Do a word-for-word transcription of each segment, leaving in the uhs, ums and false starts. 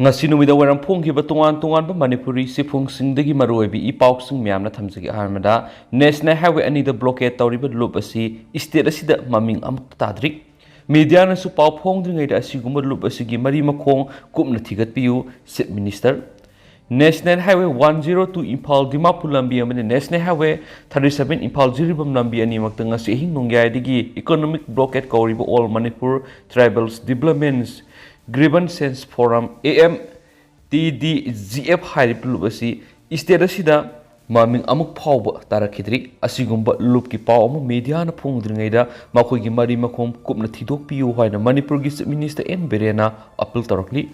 ꯉꯁꯤ ꯅꯨꯃꯤꯗꯥꯡ ꯋꯥꯏꯔꯝ ꯐꯣꯡꯈꯤꯕ ꯇꯣꯉꯥꯟ ꯇꯣꯉꯥꯟꯕ ꯃꯅꯤꯄꯨꯔꯤ ꯆꯦꯐꯣꯡꯁꯤꯡꯗꯒꯤ ꯃꯔꯨꯑꯣꯏꯕ ꯏ ꯄꯥꯎꯁꯤꯡ ꯃꯌꯥꯝꯅ ꯊꯝꯖꯒꯦ꯫ ꯑꯍꯥꯟꯕꯗ, ꯅꯦꯁꯅꯦꯜ ꯍꯥꯏꯋꯦ ꯑꯅꯤꯗ ꯕ꯭ꯂꯣꯀꯦꯠ ꯇꯧꯔꯤꯕ ꯂꯨꯞ ꯑꯁꯤ ꯁ꯭ꯇꯦꯠ ꯑꯁꯤꯗ ꯃꯃꯤꯡ ꯑꯃꯨꯛꯇ ꯇꯥꯗ꯭ꯔꯤ꯫ ꯃꯤꯗꯤꯌꯥꯅꯁꯨ ꯄꯥꯎ ꯐꯣꯡꯗ꯭ꯔꯤꯉꯩꯗ ꯑꯁꯤꯒꯨꯝꯕ ꯂꯨꯞ ꯑꯁꯤꯒꯤ ꯃꯔꯤ ꯃꯈꯣꯡ ꯀꯨꯞꯅ ꯊꯤꯒꯠꯄꯤꯌꯨ, chief minister. National highway one zero two Imphal Dimapur ꯂꯝꯕꯤ ꯑꯃꯗꯤ national highway thirty seven Imphal Jiribam ꯂꯝꯕꯤ ꯑꯅꯤꯃꯛꯇ ꯉꯁꯤ ꯑꯍꯤꯡ ꯅꯣꯡꯌꯥꯏꯗꯒꯤ ꯏꯀꯣꯅꯣꯃꯤꯛ ꯕ꯭ꯂꯣꯀꯦꯠ ꯀꯧꯔꯤꯕ all Manipur tribals developments grievances forum, A M T D G F ꯍꯥꯏꯔꯤꯕ ꯂꯨꯞ ꯑꯁꯤ ꯁ꯭ꯇꯦꯠ ꯑꯁꯤꯗ ꯃꯃꯤꯡ ꯑꯃꯨꯛ ꯐꯥꯎꯕ ꯇꯥꯔꯛꯈꯤꯗ꯭ꯔꯤ꯫ ꯑꯁꯤꯒꯨꯝꯕ ꯂꯨꯞꯀꯤ ꯄꯥꯎ ꯑꯃ ꯃꯤꯗꯤꯌꯥꯅ ꯐꯣꯡꯗ꯭ꯔꯤꯉꯩꯗ ꯃꯈꯣꯏꯒꯤ ꯃꯔꯤ ꯃꯈꯣꯡ ꯀꯨꯞꯅ ꯊꯤꯗꯣꯛꯄꯤꯌꯨ ꯍꯥꯏꯅ ꯃꯅꯤꯄꯨꯔꯒꯤ ꯆꯤꯐ ꯃꯤꯅꯤꯁꯇꯔ ꯑꯦꯟ ꯕꯤꯔꯦꯟꯅ ꯑꯄꯤꯜ ꯇꯧꯔꯛꯂꯤ꯫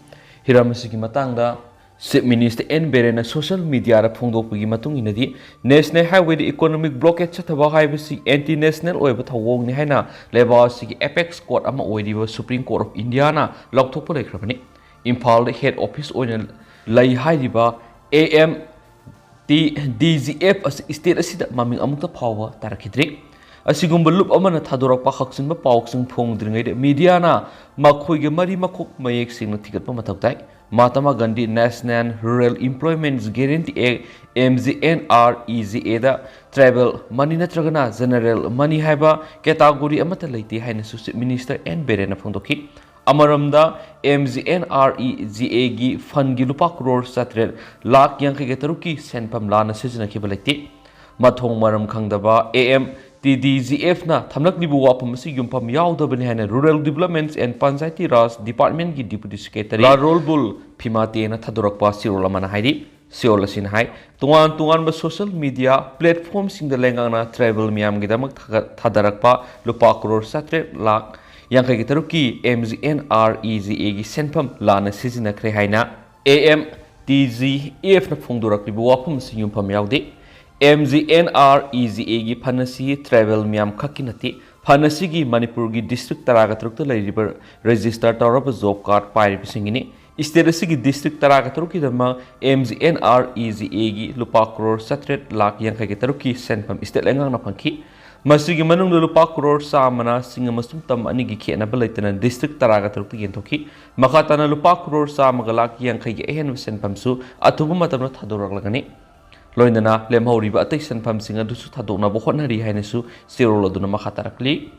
ꯍꯤꯔꯝ ꯑꯁꯤꯒꯤ ꯃꯇꯥꯡꯗ ꯆꯤꯐ ꯃꯤꯅꯤꯁꯇꯔ ꯑꯦꯟ ꯕꯤꯔꯦꯟꯅ ꯁꯣꯁꯤꯌꯦꯜ ꯃꯤꯗꯤꯌꯥꯗ ꯐꯣꯡꯗꯣꯛꯄꯒꯤ ꯃꯇꯨꯡ ꯏꯟꯅꯗꯤ, ꯅꯦꯁꯅꯦꯜ ꯍꯥꯏꯋꯦꯗ ꯏꯀꯣꯅꯣꯃꯤꯛ ꯕ꯭ꯂꯣꯀꯦꯠ ꯆꯠꯊꯕ ꯍꯥꯏꯕꯁꯤ ꯑꯦꯟꯇꯤ ꯅꯦꯁꯅꯦꯜ ꯑꯣꯏꯕ ꯊꯧꯑꯣꯡꯅꯤ ꯍꯥꯏꯅ ꯂꯩꯕꯥꯛ ꯑꯁꯤꯒꯤ ꯑꯦꯄꯦꯛꯁ ꯀꯣꯔꯠ ꯑꯃ ꯑꯣꯏꯔꯤꯕ ꯁꯨꯄ꯭ꯔꯤꯝ ꯀꯣꯔꯠ ꯑꯣꯐ ꯏꯟꯗꯤꯌꯥꯅ ꯂꯥꯎꯊꯣꯛꯄ ꯂꯩꯈ꯭ꯔꯕꯅꯤ꯫ ꯏꯝꯐꯥꯜꯗ ꯍꯦꯗ ꯑꯣꯐꯤꯁ ꯑꯣꯏꯅ ꯂꯩ ꯍꯥꯏꯔꯤꯕ ꯑꯦ M T D G F ꯑꯁꯤ ꯁ꯭ꯇꯦꯠ ꯑꯁꯤꯗ ꯃꯃꯤꯡ ꯑꯃꯨꯛꯇ ꯐꯥꯎꯕ ꯇꯥꯔꯛꯈꯤꯗ꯭ꯔꯤ꯫ ꯑꯁꯤꯒꯨꯝꯕ ꯂꯨꯞ ꯑꯃꯅ ꯊꯥꯗꯣꯔꯛꯄ ꯍꯛꯆꯤꯟꯕ ꯄꯥꯎꯁꯤꯡ ꯐꯣꯡꯗ꯭ꯔꯤꯉꯩꯗ ꯃꯤꯗꯤꯌꯥꯅ ꯃꯈꯣꯏꯒꯤ ꯃꯔꯤ ꯃꯈꯣꯡ ꯃꯌꯦꯛ ꯁꯦꯡꯅ ꯊꯤꯒꯠꯄ ꯃꯊꯧ ꯇꯥꯏ꯫ Mahatma Gandhi national rural employment guarantee act, M G N R E G ꯑꯦꯗ ꯇ꯭ꯔꯥꯏꯕꯦꯜ ꯃꯅꯤ ꯅꯠꯇ꯭ꯔꯒꯅ ꯖꯦꯅꯔꯦꯜ ꯃꯅꯤ ꯍꯥꯏꯕ ꯀꯦꯇꯥꯒꯣꯔꯤ ꯑꯃꯠꯇ ꯂꯩꯇꯦ ꯍꯥꯏꯅꯁꯨ ꯆꯤꯐ ꯃꯤꯅꯤꯁꯇꯔ ꯑꯦꯟ ꯕꯤꯔꯦꯟꯅ ꯐꯣꯡꯗꯣꯛꯈꯤ꯫ ꯑꯃꯔꯣꯝꯗ, M G N R E G ꯑꯦꯒꯤ ꯐꯟꯒꯤ ꯂꯨꯄꯥ ꯀ꯭ꯔꯣꯔ ꯆꯥꯇ꯭ꯔꯦꯠ ꯂꯥꯈ ꯌꯥꯡꯈꯩꯒ ꯇꯔꯨꯛꯀꯤ ꯁꯦꯟꯐꯝ ꯂꯥꯟꯅ ꯁꯤꯖꯤꯟꯅꯈꯤꯕ ꯂꯩꯇꯦ꯫ ꯃꯊꯣꯡ ꯃꯔꯝ ꯈꯪꯗꯕ A M T D G ꯑꯦꯐꯅ ꯊꯝꯂꯛꯂꯤꯕ ꯋꯥꯐꯝ ꯑꯁꯤ ꯌꯨꯝꯐꯝ ꯌꯥꯎꯗꯕꯅꯤ ꯍꯥꯏꯅ rural developments and panchayati raj ꯗꯤꯄꯥꯔꯠꯃꯦꯟꯠꯀꯤ ꯗꯤꯄꯨꯇꯤ ꯁꯦꯀ꯭ꯔꯦꯇꯔꯤ ꯂꯥꯔꯣꯜꯕꯨꯜ ꯐꯤꯃꯥꯇꯦꯅ ꯊꯥꯗꯣꯔꯛꯄ ꯆꯦꯔꯣꯜ ꯑꯃꯅ ꯍꯥꯏꯔꯤ꯫ ꯆꯦꯔꯣꯜ ꯑꯁꯤꯅ ꯍꯥꯏ, ꯇꯣꯉꯥꯟ ꯇꯣꯉꯥꯟꯕ ꯁꯣꯁꯤꯌꯦꯜ ꯃꯤꯗꯤꯌꯥ ꯄ꯭ꯂꯦꯠꯐꯣꯝꯁꯤꯡꯗ ꯂꯩꯉꯥꯛꯅ ꯇ꯭ꯔꯥꯏꯕꯦꯜ ꯃꯤꯌꯥꯝꯒꯤꯗꯃꯛ ꯊꯥꯒꯠ-, ꯊꯥꯗꯔꯛꯄ ꯂꯨꯄꯥ ꯀ꯭ꯔꯣꯔ ꯆꯥꯇ꯭ꯔꯦꯠ ꯂꯥꯈ ꯌꯥꯡꯈꯩꯒ ꯇꯔꯨꯛꯀꯤ M G N R E G ꯑꯦꯒꯤ ꯁꯦꯟꯐꯝ ꯂꯥꯟꯅ ꯁꯤꯖꯤꯟꯅꯈ꯭ꯔꯦ ꯍꯥꯏꯅ ꯑꯦ ꯑꯦꯝ ꯇꯤ ꯖꯤ ꯑꯦꯐꯅ ꯐꯣꯡꯗꯣꯔꯛꯂꯤꯕ ꯋꯥꯐꯝ ꯑꯁꯤ ꯌꯨꯝꯐꯝ ꯌꯥꯎꯗꯦ꯫ M G N R E G ꯑꯦꯒꯤ ꯐꯟ ꯑꯁꯤ ꯇ꯭ꯔꯥꯏꯕꯦꯜ ꯃꯤꯌꯥꯝ ꯈꯛꯀꯤ ꯅꯠꯇꯦ꯫ ꯐꯟ ꯑꯁꯤꯒꯤ ꯃꯅꯤꯄꯨꯔꯒꯤ ꯗꯤꯁꯇ꯭ꯔꯤꯛ ꯇꯔꯥꯒ ꯇꯔꯨꯛꯇ ꯂꯩꯔꯤꯕ ꯔꯦꯖꯤꯁꯇꯔ ꯇꯧꯔꯕ ꯖꯣꯕ ꯀꯥꯔꯗ ꯄꯥꯏꯔꯤꯕꯁꯤꯡꯒꯤꯅꯤ꯫ ꯁ꯭ꯇꯦꯠ ꯑꯁꯤꯒꯤ ꯗꯤꯁꯇ꯭ꯔꯤꯛ ꯇꯔꯥꯒ ꯇꯔꯨꯛꯀꯤꯗꯃꯛ M G N R E G ꯑꯦꯒꯤ ꯂꯨꯄꯥ ꯀ꯭ꯔꯣꯔ ꯆꯥꯇ꯭ꯔꯦꯠ ꯂꯥꯈ ꯌꯥꯡꯈꯩꯒ ꯇꯔꯨꯛꯀꯤ ꯁꯦꯟꯐꯝ ꯁ꯭ꯇꯦꯠ ꯂꯩꯉꯥꯛꯅ ꯐꯪꯈꯤ꯫ ꯃꯁꯤꯒꯤ ꯃꯅꯨꯡꯗ ꯂꯨꯄꯥ ꯀ꯭ꯔꯣꯔ ꯆꯥꯝꯃꯅ ꯁꯤꯡ ꯑꯃꯁꯨꯡ ꯇꯝ ꯑꯅꯤꯒꯤ ꯈꯦꯠꯅꯕ ꯂꯩꯇꯅ ꯗꯤꯁꯇ꯭ꯔꯤꯛ ꯇꯔꯥꯒ ꯇꯔꯨꯛꯇ ꯌꯦꯟꯊꯣꯛꯈꯤ꯫ ꯃꯈꯥ ꯇꯥꯅ ꯂꯨꯄꯥ ꯀ꯭ꯔꯣꯔ ꯆꯥꯝꯃꯒ ꯂꯥꯈ ꯌꯥꯡꯈꯩꯒꯤ ꯑꯍꯦꯟꯕ ꯁꯦꯟꯐꯝꯁꯨ ꯑꯊꯨꯕ ꯃꯇꯝꯗ ꯊꯥꯗꯣꯔꯛꯂꯒꯅꯤ꯫ ꯂꯣꯏꯅꯅ ꯂꯦꯝꯍꯧꯔꯤꯕ ꯑꯇꯩ ꯁꯦꯟꯐꯝꯁꯤꯡ ꯑꯗꯨꯁꯨ ꯊꯥꯗꯣꯛꯅꯕ ꯍꯣꯠꯅꯔꯤ ꯍꯥꯏꯅꯁꯨ ꯆꯦꯔꯣꯜ ꯑꯗꯨꯅ ꯃꯈꯥ ꯇꯥꯔꯛꯂꯤ꯫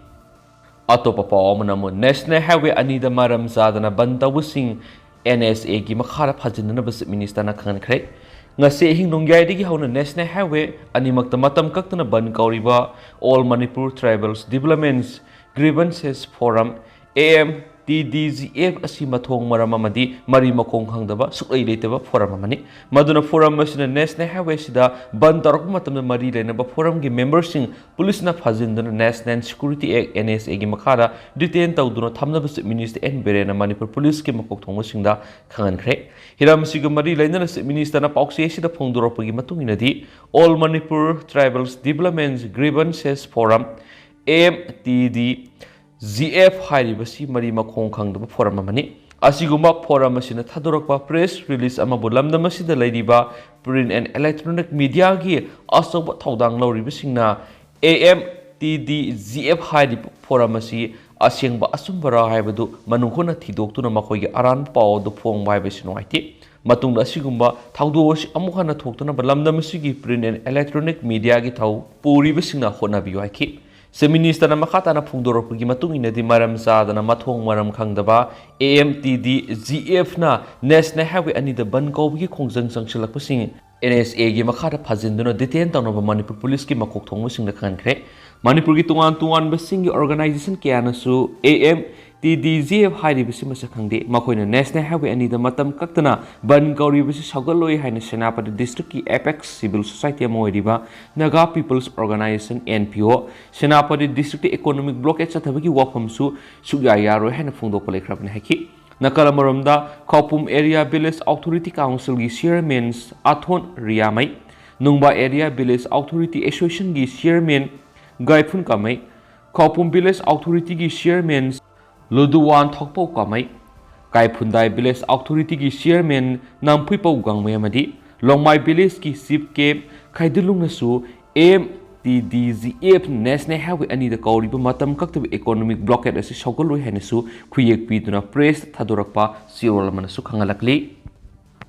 ꯑꯇꯣꯞꯄ ꯄꯥꯎ ꯑꯃꯅ ꯑꯃꯨꯛ ꯅꯦꯁꯅꯦꯜ ꯍꯥꯏꯋꯦ ꯑꯅꯤꯗ ꯃꯔꯝ ꯆꯥꯗꯅ ꯕꯟ ꯇꯧꯕꯁꯤꯡ ꯑꯦꯟ ꯑꯦꯁ ꯑꯦꯒꯤ ꯃꯈꯥꯗ ꯐꯥꯖꯤꯟꯅꯅꯕ ꯆꯤꯐ ꯃꯤꯅꯤꯁꯇꯔꯅ ꯈꯪꯍꯟꯈ꯭ꯔꯦ꯫ ꯉꯁꯤ ꯑꯍꯤꯡ ꯅꯣꯡꯌꯥꯏꯗꯒꯤ ꯍꯧꯅ ꯅꯦꯁꯅꯦꯜ ꯍꯥꯏꯋꯦ ꯑꯅꯤꯃꯛꯇ ꯃꯇꯝ ꯀꯛꯇꯅ ꯕꯟ ꯀꯧꯔꯤꯕ All Manipur Tribals Developments Grievances Forum, A M T D G F, ꯑꯁꯤ ꯃꯊꯣꯡ ꯃꯔꯝ ꯑꯃꯗꯤ ꯃꯔꯤ ꯃꯈꯣꯡ ꯈꯪꯗꯕ ꯁꯨꯛꯂꯩ ꯂꯩꯇꯕ ꯐꯣꯔꯝ ꯑꯃꯅꯤ꯫ ꯃꯗꯨꯅ ꯐꯣꯔꯝ ꯑꯁꯤꯅ ꯅꯦꯁꯅꯦꯜ ꯍꯥꯏꯋꯦꯁꯤꯗ ꯕꯟ ꯇꯧꯔꯛꯄ ꯃꯇꯝꯗ ꯃꯔꯤ ꯂꯩꯅꯕ ꯐꯣꯔꯝꯒꯤ ꯃꯦꯝꯕꯔꯁꯤꯡ ꯄꯨꯂꯤꯁꯅ ꯐꯥꯖꯤꯟꯗꯨꯅ National Security Act, N S A, ꯒꯤ ꯃꯈꯥꯗ ꯗꯤꯇꯦꯟ ꯇꯧꯗꯨꯅ ꯊꯝꯅꯕ ꯆꯤꯐ ꯃꯤꯅꯤꯁꯇꯔ ꯑꯦꯟ ꯕꯤꯔꯦꯟꯅ ꯃꯅꯤꯄꯨꯔ ꯄꯨꯂꯤꯁꯀꯤ ꯃꯀꯣꯛ ꯊꯣꯡꯕꯁꯤꯡꯗ ꯈꯪꯍꯟꯈ꯭ꯔꯦ꯫ ꯍꯤꯔꯝ ꯑꯁꯤꯒ ꯃꯔꯤ ꯂꯩꯅꯅ ꯆꯤꯐ ꯃꯤꯅꯤꯁꯇꯔꯅ ꯄꯥꯎꯆꯦ ꯑꯁꯤꯗ ꯐꯣꯡꯗꯣꯔꯛꯄꯒꯤ ꯃꯇꯨꯡ ꯏꯟꯅꯗꯤ, All Manipur Tribals Development Grievances Forum, A M T D G F, ꯍꯥꯏꯔꯤꯕꯁꯤ ꯃꯔꯤ ꯃꯈꯣꯡ ꯈꯪꯗꯕ ꯐꯣꯔꯝ ꯑꯃꯅꯤ꯫ ꯑꯁꯤꯒꯨꯝꯕ ꯐꯣꯔꯝ ꯑꯁꯤꯅ ꯊꯥꯗꯣꯔꯛꯄ ꯄ꯭ꯔꯦꯁ ꯔꯤꯂꯤꯖ ꯑꯃꯕꯨ ꯂꯝꯗꯝ ꯑꯁꯤꯗ ꯂꯩꯔꯤꯕ print and electronic mediaꯒꯤ ꯑꯆꯧꯕ ꯊꯧꯗꯥꯡ ꯂꯧꯔꯤꯕꯁꯤꯡꯅ A M T D G F ꯍꯥꯏꯔꯤꯕ ꯐꯣꯔꯝ ꯑꯁꯤ ꯑꯁꯦꯡꯕ ꯑꯆꯨꯝꯕꯔꯥ ꯍꯥꯏꯕꯗꯨ ꯃꯅꯨꯡ ꯍꯨꯠꯅ ꯊꯤꯗꯣꯛꯇꯨꯅ ꯃꯈꯣꯏꯒꯤ ꯑꯔꯥꯟꯕ ꯄꯥꯎ ꯑꯗꯨ ꯐꯣꯡꯕ ꯍꯥꯏꯕꯁꯤ ꯅꯨꯡꯉꯥꯏꯇꯦ꯫ ꯃꯇꯨꯡꯗ ꯑꯁꯤꯒꯨꯝꯕ ꯊꯧꯗꯣꯛ ꯑꯁꯤ ꯑꯃꯨꯛ ꯍꯟꯅ ꯊꯣꯛꯇꯅꯕ ꯂꯝꯗꯝ ꯑꯁꯤꯒꯤ print and electronic mediaꯒꯤ ꯊꯧ ꯄꯨꯔꯤꯕꯁꯤꯡꯅ ꯍꯣꯠꯅꯕꯤꯌꯨ ꯍꯥꯏꯈꯤ꯫ ꯆꯤꯐ ꯃꯤꯅꯤꯁꯇꯔꯅ ꯃꯈꯥ ꯇꯥꯅ ꯐꯣꯡꯗꯣꯔꯛꯄꯒꯤ ꯃꯇꯨꯡ ꯏꯟꯅꯗꯤ, ꯃꯔꯝ ꯆꯥꯗꯅ ꯃꯊꯣꯡ ꯃꯔꯝ ꯈꯪꯗꯕ A M T D G Fꯅ ꯅꯦꯁꯅꯦꯜ ꯍꯥꯏꯋꯦ ꯑꯅꯤꯗ ꯕꯟ ꯀꯧꯕꯒꯤ ꯈꯣꯡꯖꯪ ꯆꯪꯁꯤꯜꯂꯛꯄꯁꯤꯡ N S Aꯒꯤ ꯃꯈꯥꯗ ꯐꯥꯖꯤꯟꯗꯨꯅ ꯗꯤꯇꯦꯟ ꯇꯧꯅꯕ ꯃꯅꯤꯄꯨꯔ ꯄꯨꯂꯤꯁꯀꯤ ꯃꯀꯣꯛ ꯊꯣꯡꯕꯁꯤꯡꯗ ꯈꯪꯍꯟꯈ꯭ꯔꯦ꯫ ꯃꯅꯤꯄꯨꯔꯒꯤ ꯇꯣꯉꯥꯟ ꯇꯣꯉꯥꯟꯕꯁꯤꯡꯒꯤ ꯑꯣꯔꯒꯅꯥꯏꯖꯦꯁꯟ ꯀꯌꯥꯅꯁꯨ A M T D G F ꯍꯥꯏꯔꯤꯕꯁꯤ ꯃꯁꯛ ꯈꯪꯗꯦ꯫ ꯃꯈꯣꯏꯅ ꯅꯦꯁꯅꯦꯜ ꯍꯥꯏꯋꯦ ꯑꯅꯤꯗ ꯃꯇꯝ ꯀꯛꯇꯅ ꯕꯟ ꯀꯧꯔꯤꯕꯁꯤ ꯁꯧꯒꯠꯂꯣꯏ ꯍꯥꯏꯅ ꯁꯦꯅꯥꯄꯇꯤ ꯗꯤꯁꯇ꯭ꯔꯤꯛꯀꯤ ꯑꯦꯄꯦꯛꯁ ꯁꯤꯚꯤꯜ ꯁꯣꯁꯥꯏꯇꯤ ꯑꯃ ꯑꯣꯏꯔꯤꯕ Naga People's Organisation, N P O, Senapati district economic blockade ꯆꯠꯊꯕꯒꯤ ꯋꯥꯐꯝꯁꯨ ꯁꯨꯛꯌꯥ ꯌꯥꯔꯣꯏ ꯍꯥꯏꯅ ꯐꯣꯡꯗꯣꯛꯄ ꯂꯩꯈ꯭ꯔꯕꯅꯤ ꯍꯥꯏꯈꯤ꯫ ꯅꯥꯀꯜ ꯑꯃꯔꯣꯝꯗ, ꯈꯧꯄꯨꯝ ꯑꯦꯔꯤꯌꯥ ꯚꯤꯂꯦꯖ ꯑꯣꯊꯣꯔꯤꯇꯤ ꯀꯥꯎꯟꯁꯤꯜꯒꯤ chairman Athon Riamei, Nungba area village authority ꯑꯦꯁꯣꯁꯤꯌꯦꯁꯟꯒꯤ ꯆꯤꯌꯔꯃꯦꯟ ꯒꯥꯏꯐꯨꯟ ꯀꯥꯃꯩ, ꯈꯧꯄꯨꯝ ꯚꯤꯂꯦꯖ ꯑꯣꯊꯣꯔꯤꯇꯤꯒꯤ ꯆꯤꯌꯔꯃꯦꯟ ꯂꯨꯗꯨꯋꯥꯟ ꯊꯣꯛꯄꯧ ꯀꯥꯃꯩ, ꯀꯥꯏꯐꯨꯟꯗꯥꯏ ꯚꯤꯂꯦꯖ ꯑꯣꯊꯣꯔꯤꯇꯤꯒꯤ ꯆꯤꯌꯔꯃꯦꯟ ꯅꯝꯐꯨꯏꯄꯧ ꯒꯥꯡꯃꯩ ꯑꯃꯗꯤ ꯂꯣꯡꯃꯥꯏ ꯚꯤꯂꯦꯖꯀꯤ ꯆꯤꯐ ꯀꯦ ꯈꯥꯏꯗꯨꯂꯨꯡꯅꯁꯨ A M T D G F national highway ꯑꯅꯤꯗ ꯀꯧꯔꯤꯕ ꯃꯇꯝ ꯀꯛꯇꯕ ꯏꯀꯣꯅꯣꯃꯤꯛ ꯕ꯭ꯂꯣꯀꯦꯠ ꯑꯁꯤ ꯁꯧꯒꯠꯂꯣꯏ ꯍꯥꯏꯅꯁꯨ ꯈꯨꯌꯦꯛ ꯄꯤꯗꯨꯅ ꯄ꯭ꯔꯦꯁꯇ ꯊꯥꯗꯣꯔꯛꯄ ꯆꯦꯔꯣꯜ ꯑꯃꯅꯁꯨ ꯈꯪꯍꯜꯂꯛꯂꯤ꯫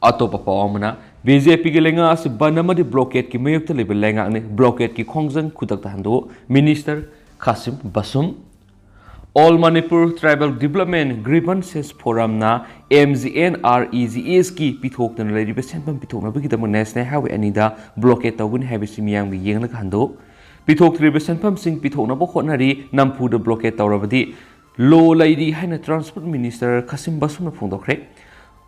ꯑꯇꯣꯞꯄ ꯄꯥꯎ ꯑꯃꯅ, ꯕꯤ ꯖꯦ ꯄꯤꯒꯤ ꯂꯩꯉꯥꯛ ꯑꯁꯤ ꯕꯟ ꯑꯃꯗꯤ ꯕ꯭ꯂꯣꯀꯦꯠꯀꯤ ꯃꯥꯌꯣꯛꯇ ꯂꯩꯕ ꯂꯩꯉꯥꯛꯅꯤ, ꯕ꯭ꯂꯣꯀꯦꯠꯀꯤ ꯈꯣꯡꯖꯪ ꯈꯨꯗꯛꯇ ꯍꯟꯗꯣꯛꯎ, ꯃꯤꯅꯤꯁꯇꯔ ꯈꯥꯁꯤꯝ ꯕꯁꯨꯝ꯫ All Manipur Tribal Development Grievances Forumꯅ M G N R E G S ꯀꯤ ꯄꯤꯊꯣꯛꯇꯅ ꯂꯩꯔꯤꯕ ꯁꯦꯟꯐꯝ ꯄꯤꯊꯣꯛꯅꯕꯒꯤꯗꯃꯛ ꯅꯦꯁꯅꯦꯜ ꯍꯥꯏꯋꯦ ꯑꯅꯤꯗ ꯕ꯭ꯂꯣꯀꯦꯠ ꯇꯧꯒꯅꯤ ꯍꯥꯏꯕꯁꯤ ꯃꯤꯌꯥꯝꯒꯤ ꯌꯦꯡꯂꯒ ꯍꯟꯗꯣꯛꯎ꯫ ꯄꯤꯊꯣꯛꯇ꯭ꯔꯤꯕ ꯁꯦꯟꯐꯝꯁꯤꯡ ꯄꯤꯊꯣꯛꯅꯕ ꯍꯣꯠꯅꯔꯤ, ꯅꯝꯐꯨꯗ ꯕ꯭ꯂꯣꯀꯦꯠ ꯇꯧꯔꯕꯗꯤ ꯂꯣ ꯂꯩꯔꯤ ꯍꯥꯏꯅ ꯇ꯭ꯔꯥꯟꯁꯄꯣꯔꯠ ꯃꯤꯅꯤꯁꯇꯔ ꯈꯥꯁꯤꯝ ꯕꯁꯨꯝꯅ ꯐꯣꯡꯗꯣꯛꯈ꯭ꯔꯦ꯫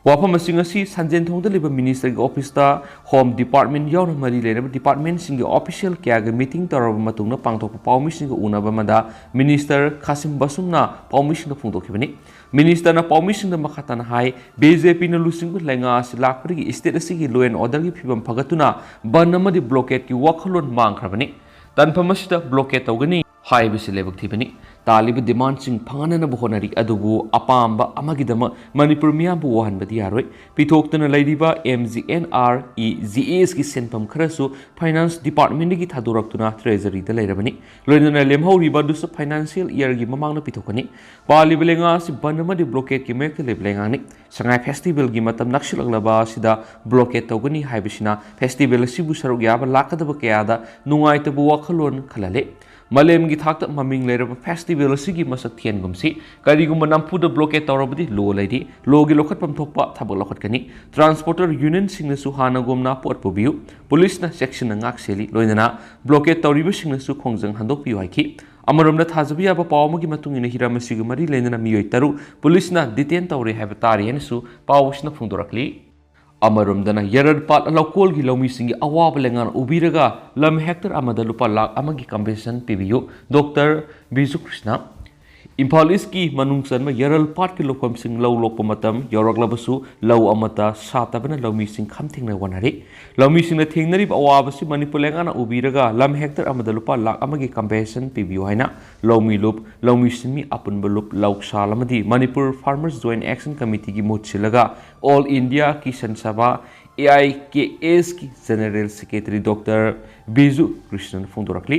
ꯋꯥꯐꯝ ꯑꯁꯤꯡ ꯑꯁꯤ ꯁꯟꯖꯦꯟ ꯊꯣꯡꯗ ꯂꯩꯕ ꯃꯤꯅꯤꯁꯇꯔꯒꯤ ꯑꯣꯐꯤꯁꯇ ꯍꯣꯝ ꯗꯤꯄꯥꯔꯠꯃꯦꯟ ꯌꯥꯎꯅ ꯃꯔꯤ ꯂꯩꯅꯕ ꯗꯤꯄꯥꯔꯠꯃꯦꯟꯁꯤꯡꯒꯤ ꯑꯣꯐꯤꯁꯤꯌꯦꯜ ꯀꯌꯥꯒꯤ ꯃꯤꯇꯤꯡ ꯇꯧꯔꯕ ꯃꯇꯨꯡꯗ ꯄꯥꯡꯊꯣꯛꯄ ꯄꯥꯎꯃꯤꯁꯤꯡꯒ ꯎꯅꯕ ꯑꯃꯗ ꯃꯤꯅꯤꯁꯇꯔ ꯈꯥꯁꯤꯝ ꯕꯁꯨꯝꯅ ꯄꯥꯎꯃꯤꯁꯤꯡꯗ ꯐꯣꯡꯗꯣꯛꯈꯤꯕꯅꯤ꯫ ꯃꯤꯅꯤꯁꯇꯔꯅ ꯄꯥꯎꯃꯤꯁꯤꯡꯗ ꯃꯈꯥ ꯇꯥꯅ ꯍꯥꯏ, ꯕꯤ ꯖꯦ ꯄꯤꯅ ꯂꯨꯆꯤꯡꯕ ꯂꯩꯉꯥꯛ ꯑꯁꯤ ꯂꯥꯛꯄꯗꯒꯤ ꯁ꯭ꯇꯦꯠ ꯑꯁꯤꯒꯤ ꯂꯣ ꯑꯦꯟ ꯑꯣꯔꯗꯔꯒꯤ ꯐꯤꯕꯝ ꯐꯒꯠꯇꯨꯅ ꯕꯟ ꯑꯃꯗꯤ ꯕ꯭ꯂꯣꯀꯦꯠꯀꯤ ꯋꯥꯈꯜꯂꯣꯟ ꯃꯥꯡꯈ꯭ꯔꯕꯅꯤ꯫ ꯇꯥꯟꯐꯝ ꯑꯁꯤꯗ ꯕ꯭ꯂꯣꯀꯦꯠ ꯇꯧꯒꯅꯤ ꯍꯥꯏꯕꯁꯤ ꯂꯥꯏꯕꯛ ꯊꯤꯕꯅꯤ꯫ ꯇꯥꯜꯂꯤꯕ ꯗꯤꯃꯥꯟꯁꯤꯡ ꯐꯪꯍꯟꯅꯅꯕ ꯍꯣꯠꯅꯔꯤ, ꯑꯗꯨꯕꯨ ꯑꯄꯥꯝꯕ ꯑꯃꯒꯤꯗꯃꯛ ꯃꯅꯤꯄꯨꯔ ꯃꯤꯌꯥꯝꯕꯨ ꯋꯥꯍꯟꯕꯗꯤ ꯌꯥꯔꯣꯏ꯫ ꯄꯤꯊꯣꯛꯇꯨꯅ ꯂꯩꯔꯤꯕ M G N R E G S ꯀꯤ ꯁꯦꯟꯐꯝ ꯈꯔꯁꯨ ꯐꯥꯏꯅꯥꯟꯁ ꯗꯤꯄꯥꯔꯠꯃꯦꯟꯗꯒꯤ ꯊꯥꯗꯣꯔꯛꯇꯨꯅ ꯇ꯭ꯔꯦꯖꯔꯤꯗ ꯂꯩꯔꯕꯅꯤ꯫ ꯂꯣꯏꯅꯅ ꯂꯦꯝꯍꯧꯔꯤꯕ ꯑꯗꯨꯁꯨ ꯐꯥꯏꯅꯥꯟꯁꯤꯌꯦꯜ ꯏꯌꯔꯒꯤ ꯃꯃꯥꯡꯗ ꯄꯤꯊꯣꯛꯀꯅꯤ꯫ ꯄꯥꯜꯂꯤꯕ ꯂꯩꯉꯥꯛ ꯑꯁꯤ ꯕꯟ ꯑꯃꯗꯤ ꯕ꯭ꯂꯣꯀꯦꯠꯀꯤ ꯃꯥꯌꯣꯛꯇ ꯂꯩꯕ ꯂꯩꯉꯥꯛꯅꯤ꯫ ꯁꯉꯥꯏ ꯐꯦꯁꯇꯤꯚꯦꯜꯒꯤ ꯃꯇꯝ ꯅꯛꯁꯤꯜꯂꯛꯂꯕ ꯑꯁꯤꯗ ꯕ꯭ꯂꯣꯀꯦꯠ ꯇꯧꯒꯅꯤ ꯍꯥꯏꯕꯁꯤꯅ ꯐꯦꯁꯇꯤꯚꯦꯜ ꯑꯁꯤꯕꯨ ꯁꯔꯨꯛ ꯌꯥꯕ ꯂꯥꯛꯀꯗꯕ ꯀꯌꯥꯗ ꯅꯨꯡꯉꯥꯏꯇꯕ ꯋꯥꯈꯜꯂꯣꯟ ꯈꯜꯍꯜꯂꯤ꯫ ꯃꯥꯂꯦꯝꯒꯤ ꯊꯥꯛꯇ ꯃꯃꯤꯡ ꯂꯩꯔꯕ ꯐꯦꯁꯇꯤꯚꯦꯜ ꯑꯁꯤꯒꯤ ꯃꯁꯛ ꯊꯤꯍꯟꯒꯨꯝꯁꯤ꯫ ꯀꯔꯤꯒꯨꯝꯕ ꯅꯝꯐꯨꯗ ꯕ꯭ꯂꯣꯀꯦꯠ ꯇꯧꯔꯕꯗꯤ ꯂꯣ ꯂꯩꯔꯤ꯫ ꯂꯣꯒꯤ ꯂꯧꯈꯠꯐꯝ ꯊꯣꯛꯄ ꯊꯕꯛ ꯂꯧꯈꯠꯀꯅꯤ꯫ ꯇ꯭ꯔꯥꯟꯁꯄꯣꯔꯇꯔ ꯌꯨꯅꯤꯌꯟꯁꯤꯡꯅꯁꯨ ꯍꯥꯟꯅꯒꯨꯝꯅ ꯄꯣꯠ ꯄꯨꯕꯤꯌꯨ꯫ ꯄꯨꯂꯤꯁꯅ ꯆꯦꯛꯁꯤꯟꯅ ꯉꯥꯛ ꯁꯦꯜꯂꯤ꯫ ꯂꯣꯏꯅꯅ ꯕ꯭ꯂꯣꯀꯦꯠ ꯇꯧꯔꯤꯕꯁꯤꯡꯅꯁꯨ ꯈꯣꯡꯖꯪ ꯍꯟꯗꯣꯛꯄꯤꯌꯨ ꯍꯥꯏꯈꯤ꯫ ꯑꯃꯔꯣꯝꯗ, ꯊꯥꯖꯕ ꯌꯥꯕ ꯄꯥꯎ ꯑꯃꯒꯤ ꯃꯇꯨꯡ ꯏꯟꯅ, ꯍꯤꯔꯝ ꯑꯁꯤꯒ ꯃꯔꯤ ꯂꯩꯅꯅ ꯃꯤꯑꯣꯏ ꯇꯔꯨꯛ ꯄꯨꯂꯤꯁꯅ ꯗꯤꯇꯦꯟ ꯇꯧꯔꯦ ꯍꯥꯏꯕ ꯇꯥꯔꯤ ꯍꯥꯏꯅꯁꯨ ꯄꯥꯎ ꯑꯁꯤꯅ ꯐꯣꯡꯗꯣꯔꯛꯂꯤ꯫ ꯑꯃꯔꯣꯝꯗꯅ, ꯌꯥꯔꯜꯄꯥꯠ ꯂꯧꯀꯣꯜꯒꯤ ꯂꯧꯃꯤꯁꯤꯡꯒꯤ ꯑꯋꯥꯕ ꯂꯩꯉꯥꯛꯅ ꯎꯕꯤꯔꯒ ꯂꯝ ꯍꯦꯛꯇꯔ ꯑꯃꯗ ꯂꯨꯄꯥ ꯂꯥꯈ ꯑꯃꯒꯤ ꯀꯝꯄꯦꯟꯁꯦꯁꯟ ꯄꯤꯕꯤꯌꯨ, ꯗꯣꯛꯇꯔ ꯕꯤꯖꯨ ꯀ꯭ꯔꯤꯁꯅ꯫ ꯏꯝꯐꯥꯜ ꯏꯁꯀꯤ ꯃꯅꯨꯡ ꯆꯟꯕ ꯌꯥꯔꯜꯄꯥꯠꯀꯤ ꯂꯧꯐꯝꯁꯤꯡ ꯂꯧ ꯂꯣꯛꯄ ꯃꯇꯝ ꯌꯧꯔꯛꯂꯕꯁꯨ ꯂꯧ ꯑꯃꯠꯇ ꯁꯥꯠꯇꯕꯅ ꯂꯧꯃꯤꯁꯤꯡ ꯈꯝ ꯊꯦꯡꯅ ꯋꯥꯅꯔꯤ꯫ ꯂꯧꯃꯤꯁꯤꯡꯅ ꯊꯦꯡꯅꯔꯤꯕ ꯑꯋꯥꯕꯁꯤ ꯃꯅꯤꯄꯨꯔ ꯂꯩꯉꯥꯛꯅ ꯎꯕꯤꯔꯒ ꯂꯝ ꯍꯦꯛꯇꯔ ꯑꯃꯗ ꯂꯨꯄꯥ ꯂꯥꯈ ꯑꯃꯒꯤ ꯀꯝꯄꯦꯟꯁꯦꯁꯟ ꯄꯤꯕꯤꯌꯨ ꯍꯥꯏꯅ ꯂꯧꯃꯤ ꯂꯨꯞ, ꯂꯧꯃꯤ ꯁꯤꯟꯃꯤ ꯑꯄꯨꯟꯕ ꯂꯨꯞ, ꯂꯧꯁꯥꯜ ꯑꯃꯗꯤ ꯃꯅꯤꯄꯨꯔ ꯐꯥꯔꯃꯔꯁ ꯖꯣꯏꯟꯠ ꯑꯦꯛꯁꯟ ꯀꯃꯤꯇꯤꯒꯤ ꯃꯍꯨꯠ ꯁꯤꯜꯂꯒ all India Kisan Sabha, A I K ꯑꯦꯁꯀꯤ General Secretary Doctor ꯕꯤꯖꯨ ꯀ꯭ꯔꯤꯁꯅꯅ ꯐꯣꯡꯗꯣꯔꯛꯂꯤ꯫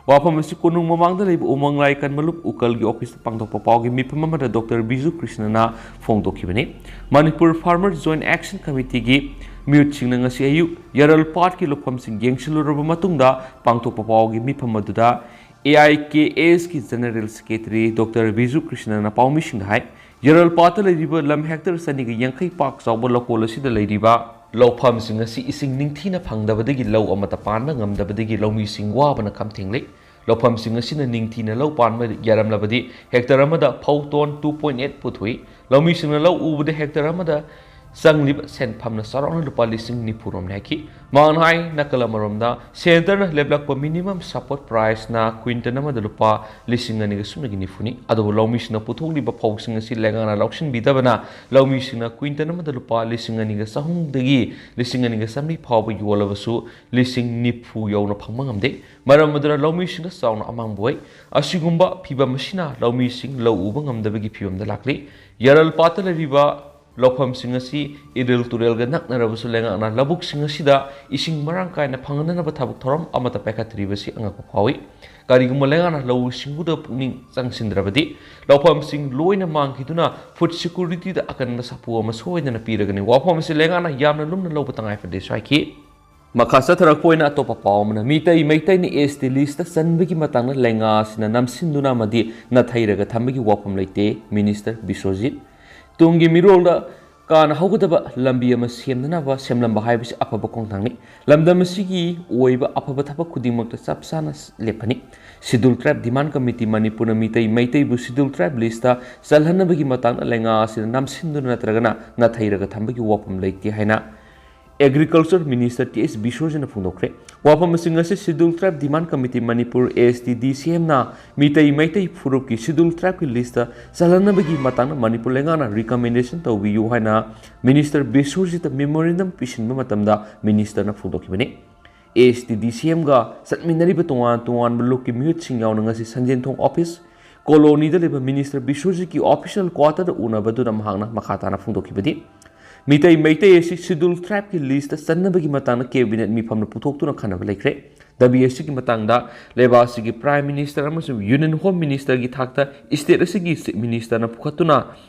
ꯋꯥꯐꯝ ꯑꯁꯤ ꯀꯣꯅꯨꯡ ꯃꯃꯥꯡꯗ ꯂꯩꯕ ꯎꯃꯪ ꯂꯥꯏ ꯀꯟꯃꯂꯨꯞ ꯎꯀꯜꯒꯤ ꯑꯣꯐꯤꯁꯇ ꯄꯥꯡꯊꯣꯛꯄ ꯄꯥꯎꯒꯤ ꯃꯤꯐꯝ ꯑꯃꯗ ꯗꯣꯛꯇꯔ ꯕꯤꯖꯨ ꯀ꯭ꯔꯤꯁꯅꯅ ꯐꯣꯡꯗꯣꯛꯈꯤꯕꯅꯤ꯫ ꯃꯅꯤꯄꯨꯔ Farmer Joint Action Committeeꯒꯤ ꯃꯤꯍꯨꯠꯁꯤꯡꯅ ꯉꯁꯤ ꯑꯌꯨꯛ ꯌꯥꯔꯜ ꯄꯥꯠꯀꯤ ꯂꯧꯐꯝꯁꯤꯡ ꯌꯦꯡꯁꯤꯜꯂꯨꯔꯕ ꯃꯇꯨꯡꯗ ꯄꯥꯡꯊꯣꯛꯄ ꯄꯥꯎꯒꯤ ꯃꯤꯐꯝ ꯑꯗꯨꯗ ꯑꯦ ꯑꯥꯏ ꯀꯦ ꯑꯦꯁꯀꯤ General Secretary ꯗꯣꯛꯇꯔ ꯕꯤꯖꯨ ꯀ꯭ꯔꯤꯁꯅꯅ ꯄꯥꯎꯃꯤꯁꯤꯡꯗ ꯍꯥꯏ, ꯌꯥꯔꯜ ꯄꯥꯠꯇ ꯂꯩꯔꯤꯕ ꯂꯝ ꯍꯦꯛꯇꯔ ꯆꯅꯤꯒ ꯌꯥꯡꯈꯩ ꯄꯥꯛ ꯆꯥꯎꯕ ꯂꯧꯀꯣꯜ ꯑꯁꯤꯗ ꯂꯩꯔꯤꯕ ꯂꯧꯐꯝꯁꯤꯡ ꯑꯁꯤ ꯏꯁꯤꯡ ꯅꯤꯡꯊꯤꯅ ꯐꯪꯗꯕꯗꯒꯤ ꯂꯧ ꯑꯃꯠꯇ ꯄꯥꯟꯕ ꯉꯝꯗꯕꯗꯒꯤ ꯂꯧꯃꯤꯁꯤꯡ ꯋꯥꯕꯅ ꯈꯝ ꯊꯦꯡꯂꯤ꯫ ꯂꯧꯐꯝꯁꯤꯡ ꯑꯁꯤꯅ ꯅꯤꯡꯊꯤꯅ ꯂꯧ ꯄꯥꯟꯕ ꯌꯥꯔꯝꯂꯕꯗꯤ ꯍꯦꯛꯇꯔ ꯑꯃꯗ ꯐꯧ ꯇꯣꯟ two point eight ꯄꯨꯊꯣꯛꯏ꯫ ꯂꯧꯃꯤꯁꯤꯡꯅ ꯂꯧ ꯎꯕꯗ ꯍꯦꯛꯇꯔ ꯑꯃꯗ ꯆꯪꯂꯤꯕ ꯁꯦꯟꯐꯝꯅ ꯆꯥꯎꯔꯥꯛꯅ ꯂꯨꯄꯥ ꯂꯤꯁꯤꯡ ꯅꯤꯐꯨ ꯔꯣꯝꯅꯤ ꯍꯥꯏꯈꯤ꯫ ꯃꯍꯥꯛꯅ ꯍꯥꯏ, ꯅꯥꯀꯜ ꯑꯃꯔꯣꯝꯗ ꯁꯦꯟꯇꯔꯅ ꯂꯦꯞꯂꯛꯄ minimum support priceꯅ quintal ꯑꯃꯗ ꯂꯨꯄꯥ ꯂꯤꯁꯤꯡ ꯑꯅꯤꯒ ꯁꯨꯞꯅꯒꯤ ꯅꯤꯐꯨꯅꯤ꯫ ꯑꯗꯨꯕꯨ ꯂꯧꯃꯤꯁꯤꯡꯅ ꯄꯨꯊꯣꯛꯂꯤꯕ ꯐꯧꯁꯤꯡ ꯑꯁꯤ ꯂꯩꯉꯥꯛꯅ ꯂꯧꯁꯤꯟꯕꯤꯗꯕꯅ ꯂꯧꯃꯤꯁꯤꯡꯅ quintal ꯑꯃꯗ ꯂꯨꯄꯥ ꯂꯤꯁꯤꯡ ꯑꯅꯤꯒ ꯆꯍꯨꯝꯗꯒꯤ ꯂꯤꯁꯤꯡ ꯑꯅꯤꯒ ꯆꯥꯃꯔꯤ ꯐꯥꯎꯕ ꯌꯣꯜꯂꯕꯁꯨ ꯂꯤꯁꯤꯡ ꯅꯤꯐꯨ ꯌꯧꯅ ꯐꯪꯕ ꯉꯝꯗꯦ꯫ ꯃꯔꯝ ꯑꯗꯨꯅ ꯂꯧꯃꯤꯁꯤꯡꯗ ꯆꯥꯎꯅ ꯑꯃꯥꯡꯕ ꯑꯣꯏ꯫ ꯑꯁꯤꯒꯨꯝꯕ ꯐꯤꯚꯝ ꯑꯁꯤꯅ ꯂꯧꯃꯤꯁꯤꯡ ꯂꯧ ꯎꯕ ꯉꯝꯗꯕꯒꯤ ꯐꯤꯚꯝꯗ ꯂꯥꯛꯂꯤ꯫ ꯌꯥꯔꯜ ꯄꯥꯠꯇ ꯂꯩꯔꯤꯕ ꯂꯧꯐꯝꯁꯤꯡ ꯑꯁꯤ ꯏꯔꯤꯜ ꯇꯨꯔꯦꯜꯒ ꯅꯛꯅꯔꯕꯁꯨ ꯂꯩꯉꯥꯛꯅ ꯂꯧꯕꯨꯛꯁꯤꯡ ꯑꯁꯤꯗ ꯏꯁꯤꯡ ꯃꯔꯥꯡ ꯀꯥꯏꯅ ꯐꯪꯍꯟꯅꯅꯕ ꯊꯕꯛ ꯊꯧꯔꯝ ꯑꯃꯠꯇ ꯄꯥꯏꯈꯠꯇ꯭ꯔꯤꯕꯁꯤ ꯑꯉꯛꯄ ꯐꯥꯎꯏ꯫ ꯀꯔꯤꯒꯨꯝꯕ ꯂꯩꯉꯥꯛꯅ ꯂꯧꯎ ꯁꯤꯡꯎꯗ ꯄꯨꯛꯅꯤꯡ ꯆꯪꯁꯤꯟꯗ꯭ꯔꯕꯗꯤ ꯂꯧꯐꯝꯁꯤꯡ ꯂꯣꯏꯅ ꯃꯥꯡꯈꯤꯗꯨꯅ food securityꯗ ꯑꯀꯟꯕ ꯁꯥꯐꯨ ꯑꯃ ꯁꯣꯏꯗꯅ ꯄꯤꯔꯒꯅꯤ꯫ ꯋꯥꯐꯝ ꯑꯁꯤ ꯂꯩꯉꯥꯛꯅ ꯌꯥꯝꯅ ꯂꯨꯝꯅ ꯂꯧꯕ ꯇꯉꯥꯏ ꯐꯗꯦꯁꯨ ꯍꯥꯏꯈꯤ꯫ ꯃꯈꯥ ꯆꯠꯊꯔꯛꯄ ꯑꯣꯏꯅ ꯑꯇꯣꯞꯄ ꯄꯥꯎ ꯑꯃꯅ, ꯃꯤꯇꯩ ꯃꯩꯇꯩꯅ S T listꯇ ꯆꯟꯕꯒꯤ ꯃꯇꯥꯡꯗ ꯂꯩꯉꯥꯛ ꯑꯁꯤꯅ ꯅꯝꯁꯤꯟꯗꯨꯅ ꯑꯃꯗꯤ ꯅꯥꯊꯩꯔꯒ ꯊꯝꯕꯒꯤ ꯋꯥꯐꯝ ꯂꯩꯇꯦ, Minister ꯕꯤꯁ꯭ꯋꯖꯤꯠ꯫ ꯇꯨꯡꯒꯤ ꯃꯤꯔꯣꯜꯗ ꯀꯥꯟꯅꯍꯧꯒꯗꯕ ꯂꯝꯕꯤ ꯑꯃ ꯁꯦꯝꯅꯅꯕ ꯁꯦꯝꯂꯝꯕ ꯍꯥꯏꯕꯁꯤ ꯑꯐꯕ ꯈꯣꯡꯊꯥꯡꯅꯤ꯫ ꯂꯝꯗꯝ ꯑꯁꯤꯒꯤ ꯑꯣꯏꯕ ꯑꯐꯕ ꯊꯕꯛ ꯈꯨꯗꯤꯡꯃꯛꯇ ꯆꯞ ꯆꯥꯅ ꯂꯦꯞꯀꯅꯤ꯫ Scheduled Tribe Demand Committee ꯃꯅꯤꯄꯨꯔꯅ ꯃꯤꯇꯩ ꯃꯩꯇꯩꯕꯨ Scheduled Tribe listꯇ ꯆꯜꯍꯟꯅꯕꯒꯤ ꯃꯇꯥꯡꯗ ꯂꯩꯉꯥꯛ ꯑꯁꯤꯅ ꯅꯝꯁꯤꯟꯗꯨꯅ ꯅꯠꯇ꯭ꯔꯒꯅ ꯅꯥꯊꯩꯔꯒ ꯊꯝꯕꯒꯤ ꯋꯥꯐꯝ ꯂꯩꯇꯦ ꯍꯥꯏꯅ Agriculture Minister ꯇꯤ ꯑꯦꯁ ꯕꯤꯁ꯭ꯋꯖꯤꯠꯅ ꯐꯣꯡꯗꯣꯛꯈ꯭ꯔꯦ꯫ ꯋꯥꯐꯝꯁꯤꯡ ꯑꯁꯤ Scheduled Tribe Demand Committee Manipur, ASTDCMꯅ Meitei Meitei ꯐꯨꯔꯨꯞꯀꯤ Scheduled Tribeꯀꯤ listꯇ ꯆꯜꯍꯟꯅꯕꯒꯤ ꯃꯇꯥꯡꯗ ꯃꯅꯤꯄꯨꯔ ꯂꯩꯉꯥꯛꯅ recommendation ꯇꯧꯕꯤꯌꯨ ꯍꯥꯏꯅ Minister ꯕꯤꯁ꯭ꯋꯖꯤꯠꯇ memorandum ꯄꯤꯁꯤꯟꯕ ꯃꯇꯝꯗ Ministerꯅ ꯐꯣꯡꯗꯣꯛꯈꯤꯕꯅꯤ꯫ ASTDCMꯒ ꯆꯠꯃꯤꯟꯅꯔꯤꯕ ꯇꯣꯉꯥꯟ ꯇꯣꯉꯥꯟꯕ ꯂꯨꯞꯀꯤ ꯃꯤꯍꯨꯠꯁꯤꯡ ꯌꯥꯎꯅ ꯉꯁꯤ ꯁꯟꯖꯦꯟꯊꯣꯡ office colonyꯗ ꯂꯩꯕ Minister ꯕꯤꯁ꯭ꯋꯖꯤꯠꯀꯤ official quarterꯗ ꯎꯅꯕꯗꯨꯗ ꯃꯍꯥꯛꯅ ꯃꯈꯥ ꯇꯥꯅ ꯐꯣꯡꯗꯣꯛꯈꯤꯕꯗꯤ, ꯃꯤꯇꯩ ꯃꯩꯇꯩ ꯑꯁꯤ Scheduled Tribeꯀꯤ listꯇ ꯆꯟꯅꯕꯒꯤ ꯃꯇꯥꯡꯗ cabinet ꯃꯤꯐꯝꯅ ꯄꯨꯊꯣꯛꯇꯨꯅ ꯈꯟꯅꯕ ꯂꯩꯈ꯭ꯔꯦ꯫ ꯗꯥꯕꯤ ꯑꯁꯤꯒꯤ ꯃꯇꯥꯡꯗ ꯂꯩꯕꯥꯛ ꯑꯁꯤꯒꯤ Prime Minister ꯑꯃꯁꯨꯡ Union Home Ministerꯒꯤ ꯊꯥꯛꯇ state ꯑꯁꯤꯒꯤ Chief Ministerꯅ ꯄꯨꯈꯠꯇꯨꯅ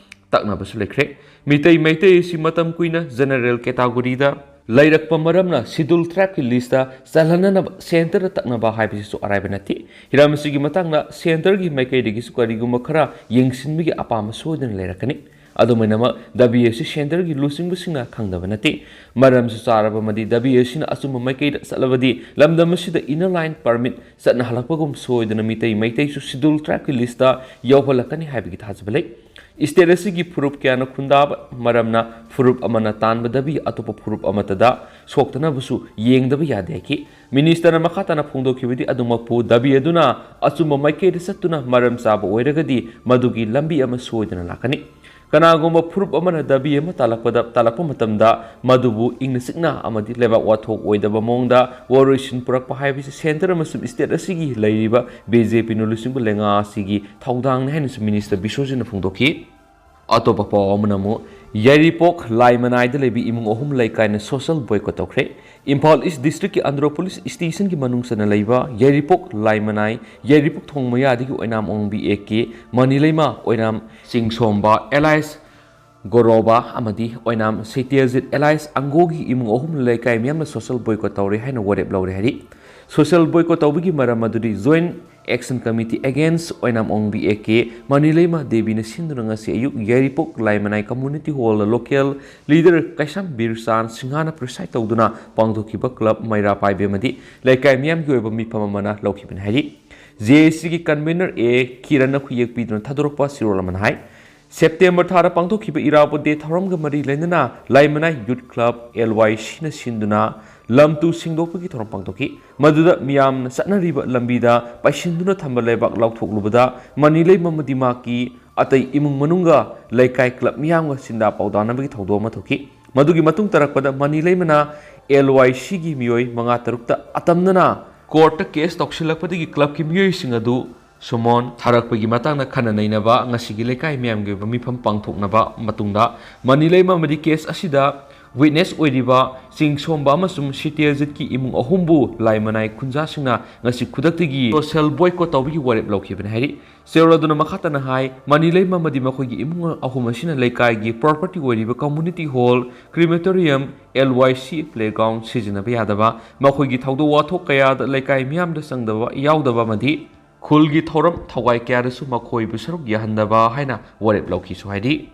ꯇꯛꯅꯕꯁꯨ ꯂꯩꯈ꯭ꯔꯦ꯫ ꯃꯤꯇꯩ ꯃꯩꯇꯩ ꯑꯁꯤ ꯃꯇꯝ ꯀꯨꯏꯅ general categoryꯗ ꯂꯩꯔꯛꯄ ꯃꯔꯝꯅ Scheduled Tribeꯀꯤ listꯇ ꯆꯜꯍꯟꯅꯅꯕ centreꯗ ꯇꯛꯅꯕ ꯍꯥꯏꯕꯁꯤꯁꯨ ꯑꯔꯥꯏꯕ ꯅꯠꯇꯦ꯫ ꯍꯤꯔꯝ ꯑꯁꯤꯒꯤ ꯃꯇꯥꯡꯗ centreꯒꯤ ꯃꯥꯏꯀꯩꯗꯒꯤꯁꯨ ꯀꯔꯤꯒꯨꯝꯕ ꯈꯔ ꯌꯦꯡꯁꯤꯟꯕꯒꯤ ꯑꯄꯥꯝꯕ ꯁꯣꯏꯗꯅ ꯂꯩꯔꯛꯀꯅꯤ꯫ ꯑꯗꯨꯃꯥꯏꯅꯃꯛ ꯗꯥꯕꯤ ꯑꯁꯤ centreꯒꯤ ꯂꯨꯆꯤꯡꯕꯁꯤꯡꯅ ꯈꯪꯗꯕ ꯅꯠꯇꯦ꯫ ꯃꯔꯝꯁꯨ ꯆꯥꯔꯕ ꯑꯃꯗꯤ ꯗꯥꯕꯤ ꯑꯁꯤꯅ ꯑꯆꯨꯝꯕ ꯃꯥꯏꯀꯩꯗ ꯆꯠꯂꯕꯗꯤ ꯂꯝꯗꯝ ꯑꯁꯤꯗ Inner Line Permit ꯆꯠꯅꯍꯜꯂꯛꯄꯒꯨꯝ ꯁꯣꯏꯗꯅ ꯃꯤꯇꯩ ꯃꯩꯇꯩꯁꯨ Scheduled Tribeꯀꯤ listꯇ ꯌꯥꯎꯍꯜꯂꯛꯀꯅꯤ ꯍꯥꯏꯕꯒꯤ ꯊꯥꯖꯕ ꯂꯩ꯫ State ꯑꯁꯤꯒꯤ ꯐꯨꯔꯨꯞ ꯀꯌꯥꯅ ꯈꯨꯟꯗꯥꯕ ꯃꯔꯝꯅ ꯐꯨꯔꯨꯞ ꯑꯃꯅ ꯇꯥꯟꯕ ꯗꯥꯕꯤ ꯑꯇꯣꯞꯄ ꯐꯨꯔꯨꯞ ꯑꯃꯠꯇꯗ ꯁꯣꯛꯇꯅꯕꯁꯨ ꯌꯦꯡꯗꯕ ꯌꯥꯗꯦ ꯍꯥꯏꯈꯤ꯫ Ministerꯅ ꯃꯈꯥ ꯇꯥꯅ ꯐꯣꯡꯗꯣꯛꯈꯤꯕꯗꯤ ꯑꯗꯨꯃꯛꯄꯨ ꯗꯥꯕꯤ ꯑꯗꯨꯅ ꯑꯆꯨꯝꯕ ꯃꯥꯏꯀꯩꯗ ꯆꯠꯇꯨꯅ ꯃꯔꯝ ꯆꯥꯕ ꯑꯣꯏꯔꯒꯗꯤ ꯃꯗꯨꯒꯤ ꯂꯝꯕꯤ ꯑꯃ ꯁꯣꯏꯗꯅ ꯂꯥꯛꯀꯅꯤ꯫ ꯀꯅꯥꯒꯨꯝꯕ ꯐꯨꯔꯨꯞ ꯑꯃꯅ ꯗꯥꯕꯤ ꯑꯃ ꯇꯥꯜꯂꯛꯄꯗ, ꯇꯥꯜꯂꯛꯄ ꯃꯇꯝꯗ ꯃꯗꯨꯕꯨ ꯏꯪꯅ ꯆꯤꯛꯅ ꯑꯃꯗꯤ ꯂꯩꯕꯥꯛ ꯋꯥꯊꯣꯛ ꯑꯣꯏꯗꯕ ꯃꯑꯣꯡꯗ ꯋꯥꯔꯣꯏꯁꯤꯟ ꯄꯨꯔꯛꯄ ꯍꯥꯏꯕꯁꯤ centre ꯑꯃꯁꯨꯡ state ꯑꯁꯤꯒꯤ ꯂꯩꯔꯤꯕ BJPꯅ ꯂꯨꯆꯤꯡꯕ ꯂꯩꯉꯥꯛ ꯑꯁꯤꯒꯤ ꯊꯧꯗꯥꯡꯅꯤ ꯍꯥꯏꯅꯁꯨ Minister ꯕꯤꯁ꯭ꯋꯖꯤꯠꯅ ꯐꯣꯡꯗꯣꯛꯈꯤ꯫ ꯑꯇꯣꯞꯄ ꯄꯥꯎ ꯑꯃꯅ ꯑꯃꯨꯛ ꯌꯥꯏꯔꯤꯄꯣꯛ ꯂꯥꯏꯃꯅꯥꯏꯗ ꯂꯩꯕ ꯏꯃꯨꯡ ꯑꯍꯨꯝ ꯂꯩꯀꯥꯏꯅ social boycott ꯇꯧꯈ꯭ꯔꯦ꯫ ꯏꯝꯐꯥꯜ East Districtꯀꯤ ꯑꯟꯗ꯭ꯔꯣ Police Stationꯒꯤ ꯃꯅꯨꯡ ꯆꯟꯅ ꯂꯩꯕ ꯌꯥꯏꯔꯤꯄꯣꯛ ꯂꯥꯏꯃꯅꯥꯏ, ꯌꯥꯏꯔꯤꯄꯣꯛ ꯊꯣꯡ ꯃꯌꯥꯗꯒꯤ ꯑꯣꯏꯅꯥꯝ ꯑꯣꯡꯕꯤ A K, ꯃꯅꯤꯂꯩꯃ Oinam ꯆꯤꯡꯁꯣꯝꯕ, alias Goroba ꯑꯃꯗꯤ ꯑꯣꯏꯅꯥꯝ ꯁꯩꯇꯦꯜꯖꯤꯠ ꯑꯦꯂꯥꯏꯁ ꯑꯪꯒꯣꯒꯤ ꯏꯃꯨꯡ ꯑꯍꯨꯝ ꯂꯩꯀꯥꯏ ꯃꯤꯌꯥꯝꯅ social boycott ꯇꯧꯔꯦ ꯍꯥꯏꯅ ꯋꯥꯔꯦꯞ ꯂꯧꯔꯦ ꯍꯥꯏꯔꯤ꯫ Social boycott ꯇꯧꯕꯒꯤ ꯃꯔꯝ ꯑꯗꯨꯗꯤ Joint Action Committee against Oinam Ongbi A K, ꯃꯅꯤꯂꯩꯃ ꯗꯦꯕꯤꯅ ꯁꯤꯟꯗꯨꯅ ꯉꯁꯤ ꯑꯌꯨꯛ ꯌꯥꯏꯔꯤꯄꯣꯛ ꯂꯥꯏꯃꯅꯥꯏ community hallꯗ local leader ꯀꯩꯁꯥꯝ ꯕꯤꯔꯆꯥꯟ ꯁꯤꯡꯍꯅ preside ꯇꯧꯗꯨꯅ ꯄꯥꯡꯊꯣꯛꯈꯤꯕ club ꯃꯩꯔꯥ ꯄꯥꯏꯕꯤ ꯑꯃꯗꯤ ꯂꯩꯀꯥꯏ ꯃꯤꯌꯥꯝꯒꯤ ꯑꯣꯏꯕ ꯃꯤꯐꯝ ꯑꯃꯅ ꯂꯧꯈꯤꯕꯅꯤ ꯍꯥꯏꯔꯤ꯫ JACꯒꯤ convener ꯑꯦ ꯀꯤꯔꯟꯅ ꯈꯨꯌꯦꯛ ꯄꯤꯗꯨꯅ ꯊꯥꯗꯣꯔꯛꯄ ꯆꯦꯔꯣꯜ ꯑꯃꯅ ꯍꯥꯏ, September ꯊꯥꯗ ꯄꯥꯡꯊꯣꯛꯈꯤꯕ ꯏꯔꯥꯕꯣꯠ ꯗꯦ ꯊꯧꯔꯝꯒ ꯃꯔꯤ ꯂꯩꯅꯅ ꯂꯥꯏꯃꯅꯥꯏ Youth Club, LYCꯅ ꯁꯤꯟꯗꯨꯅ ꯂꯝ ꯇꯨ ꯁꯦꯡꯗꯣꯛꯄꯒꯤ ꯊꯧꯔꯝ ꯄꯥꯡꯊꯣꯛꯈꯤ꯫ ꯃꯗꯨꯗ ꯃꯤꯌꯥꯝꯅ ꯆꯠꯅꯔꯤꯕ ꯂꯝꯕꯤꯗ ꯄꯩꯁꯤꯟꯗꯨꯅ ꯊꯝꯕ ꯂꯩꯕꯥꯛ ꯂꯧꯊꯣꯛꯂꯨꯕꯗ ꯃꯅꯤꯂꯩꯃ ꯑꯃꯗꯤ ꯃꯍꯥꯛꯀꯤ ꯑꯇꯩ ꯏꯃꯨꯡ ꯃꯅꯨꯡꯒ ꯂꯩꯀꯥꯏ club ꯃꯤꯌꯥꯝꯒ ꯆꯤꯟꯗꯥ ꯄꯥꯎꯗꯥꯅꯕꯒꯤ ꯊꯧꯗꯣꯛ ꯑꯃ ꯊꯣꯛꯈꯤ꯫ ꯃꯗꯨꯒꯤ ꯃꯇꯨꯡ ꯇꯥꯔꯛꯄꯗ ꯃꯅꯤꯂꯩꯃꯅ LYCꯒꯤ ꯃꯤꯑꯣꯏ ꯃꯉꯥ ꯇꯔꯨꯛꯇ ꯑꯇꯝꯅꯅ courtꯇ case ꯇꯧꯁꯤꯜꯂꯛꯄꯗꯒꯤ clubꯀꯤ ꯃꯤꯑꯣꯏꯁꯤꯡ ꯑꯗꯨ ꯁꯨꯃꯣꯟ ꯊꯥꯔꯛꯄꯒꯤ ꯃꯇꯥꯡꯗ ꯈꯟꯅ ꯅꯩꯅꯕ ꯉꯁꯤꯒꯤ ꯂꯩꯀꯥꯏ ꯃꯤꯌꯥꯝꯒꯤ ꯑꯣꯏꯕ ꯃꯤꯐꯝ ꯄꯥꯡꯊꯣꯛꯅꯕ ꯃꯇꯨꯡꯗ ꯃꯅꯤ ꯂꯩꯃ ꯑꯃꯗꯤ ꯀꯦꯁ ꯑꯁꯤꯗ ꯋꯤꯠꯅꯦꯁ ꯑꯣꯏꯔꯤꯕ ꯆꯤꯡꯁꯣꯝꯕ ꯑꯃꯁꯨꯡ ꯁꯤꯇꯦꯖꯤꯠꯀꯤ ꯏꯃꯨꯡ ꯑꯍꯨꯝꯕꯨ ꯂꯥꯏ ꯃꯅꯥꯏ ꯈꯨꯟꯖꯥꯁꯤꯡꯅ ꯉꯁꯤ ꯈꯨꯗꯛꯇꯒꯤ ꯁꯣꯁꯦꯜ ꯕꯣꯏꯀꯣꯠ ꯇꯧꯕꯒꯤ ꯋꯥꯔꯦꯞ ꯂꯧꯈꯤꯕꯅꯤ ꯍꯥꯏꯔꯤ꯫ ꯆꯦꯔꯣꯜ ꯑꯗꯨꯅ ꯃꯈꯥ ꯇꯥꯅ ꯍꯥꯏ, ꯃꯅꯤ ꯂꯩꯃ ꯑꯃꯗꯤ ꯃꯈꯣꯏꯒꯤ ꯏꯃꯨꯡ ꯑꯍꯨꯝ ꯑꯁꯤꯅ ꯂꯩꯀꯥꯏꯒꯤ ꯄ꯭ꯔꯣꯄꯔꯇꯤ ꯑꯣꯏꯔꯤꯕ ꯀꯝꯃꯨꯅꯤꯇꯤ ꯍꯣꯜ, ꯀ꯭ꯔꯤꯃꯦꯇꯣꯔꯤꯌꯝ, ꯑꯦꯜ ꯋꯥꯏ ꯁꯤ ꯄ꯭ꯂꯦꯒ꯭ꯔꯥꯎꯟ ꯁꯤꯖꯤꯟꯅꯕ ꯌꯥꯗꯕ, ꯃꯈꯣꯏꯒꯤ ꯊꯧꯗꯣꯛ ꯋꯥꯊꯣꯛ ꯀꯌꯥꯗ ꯂꯩꯀꯥꯏ ꯃꯤꯌꯥꯝꯗ ꯆꯪꯗꯕ ꯌꯥꯎꯗꯕ ꯑꯃꯗꯤ ꯈꯨꯜꯒꯤ ꯊꯧꯔꯝ ꯊꯧꯋꯥꯏ ꯀꯌꯥꯗꯁꯨ ꯃꯈꯣꯏꯕꯨ ꯁꯔꯨꯛ ꯌꯥꯍꯟꯗꯕ ꯍꯥꯏꯅ ꯋꯥꯔꯦꯞ ꯂꯧꯈꯤꯁꯨ ꯍꯥꯏꯔꯤ꯫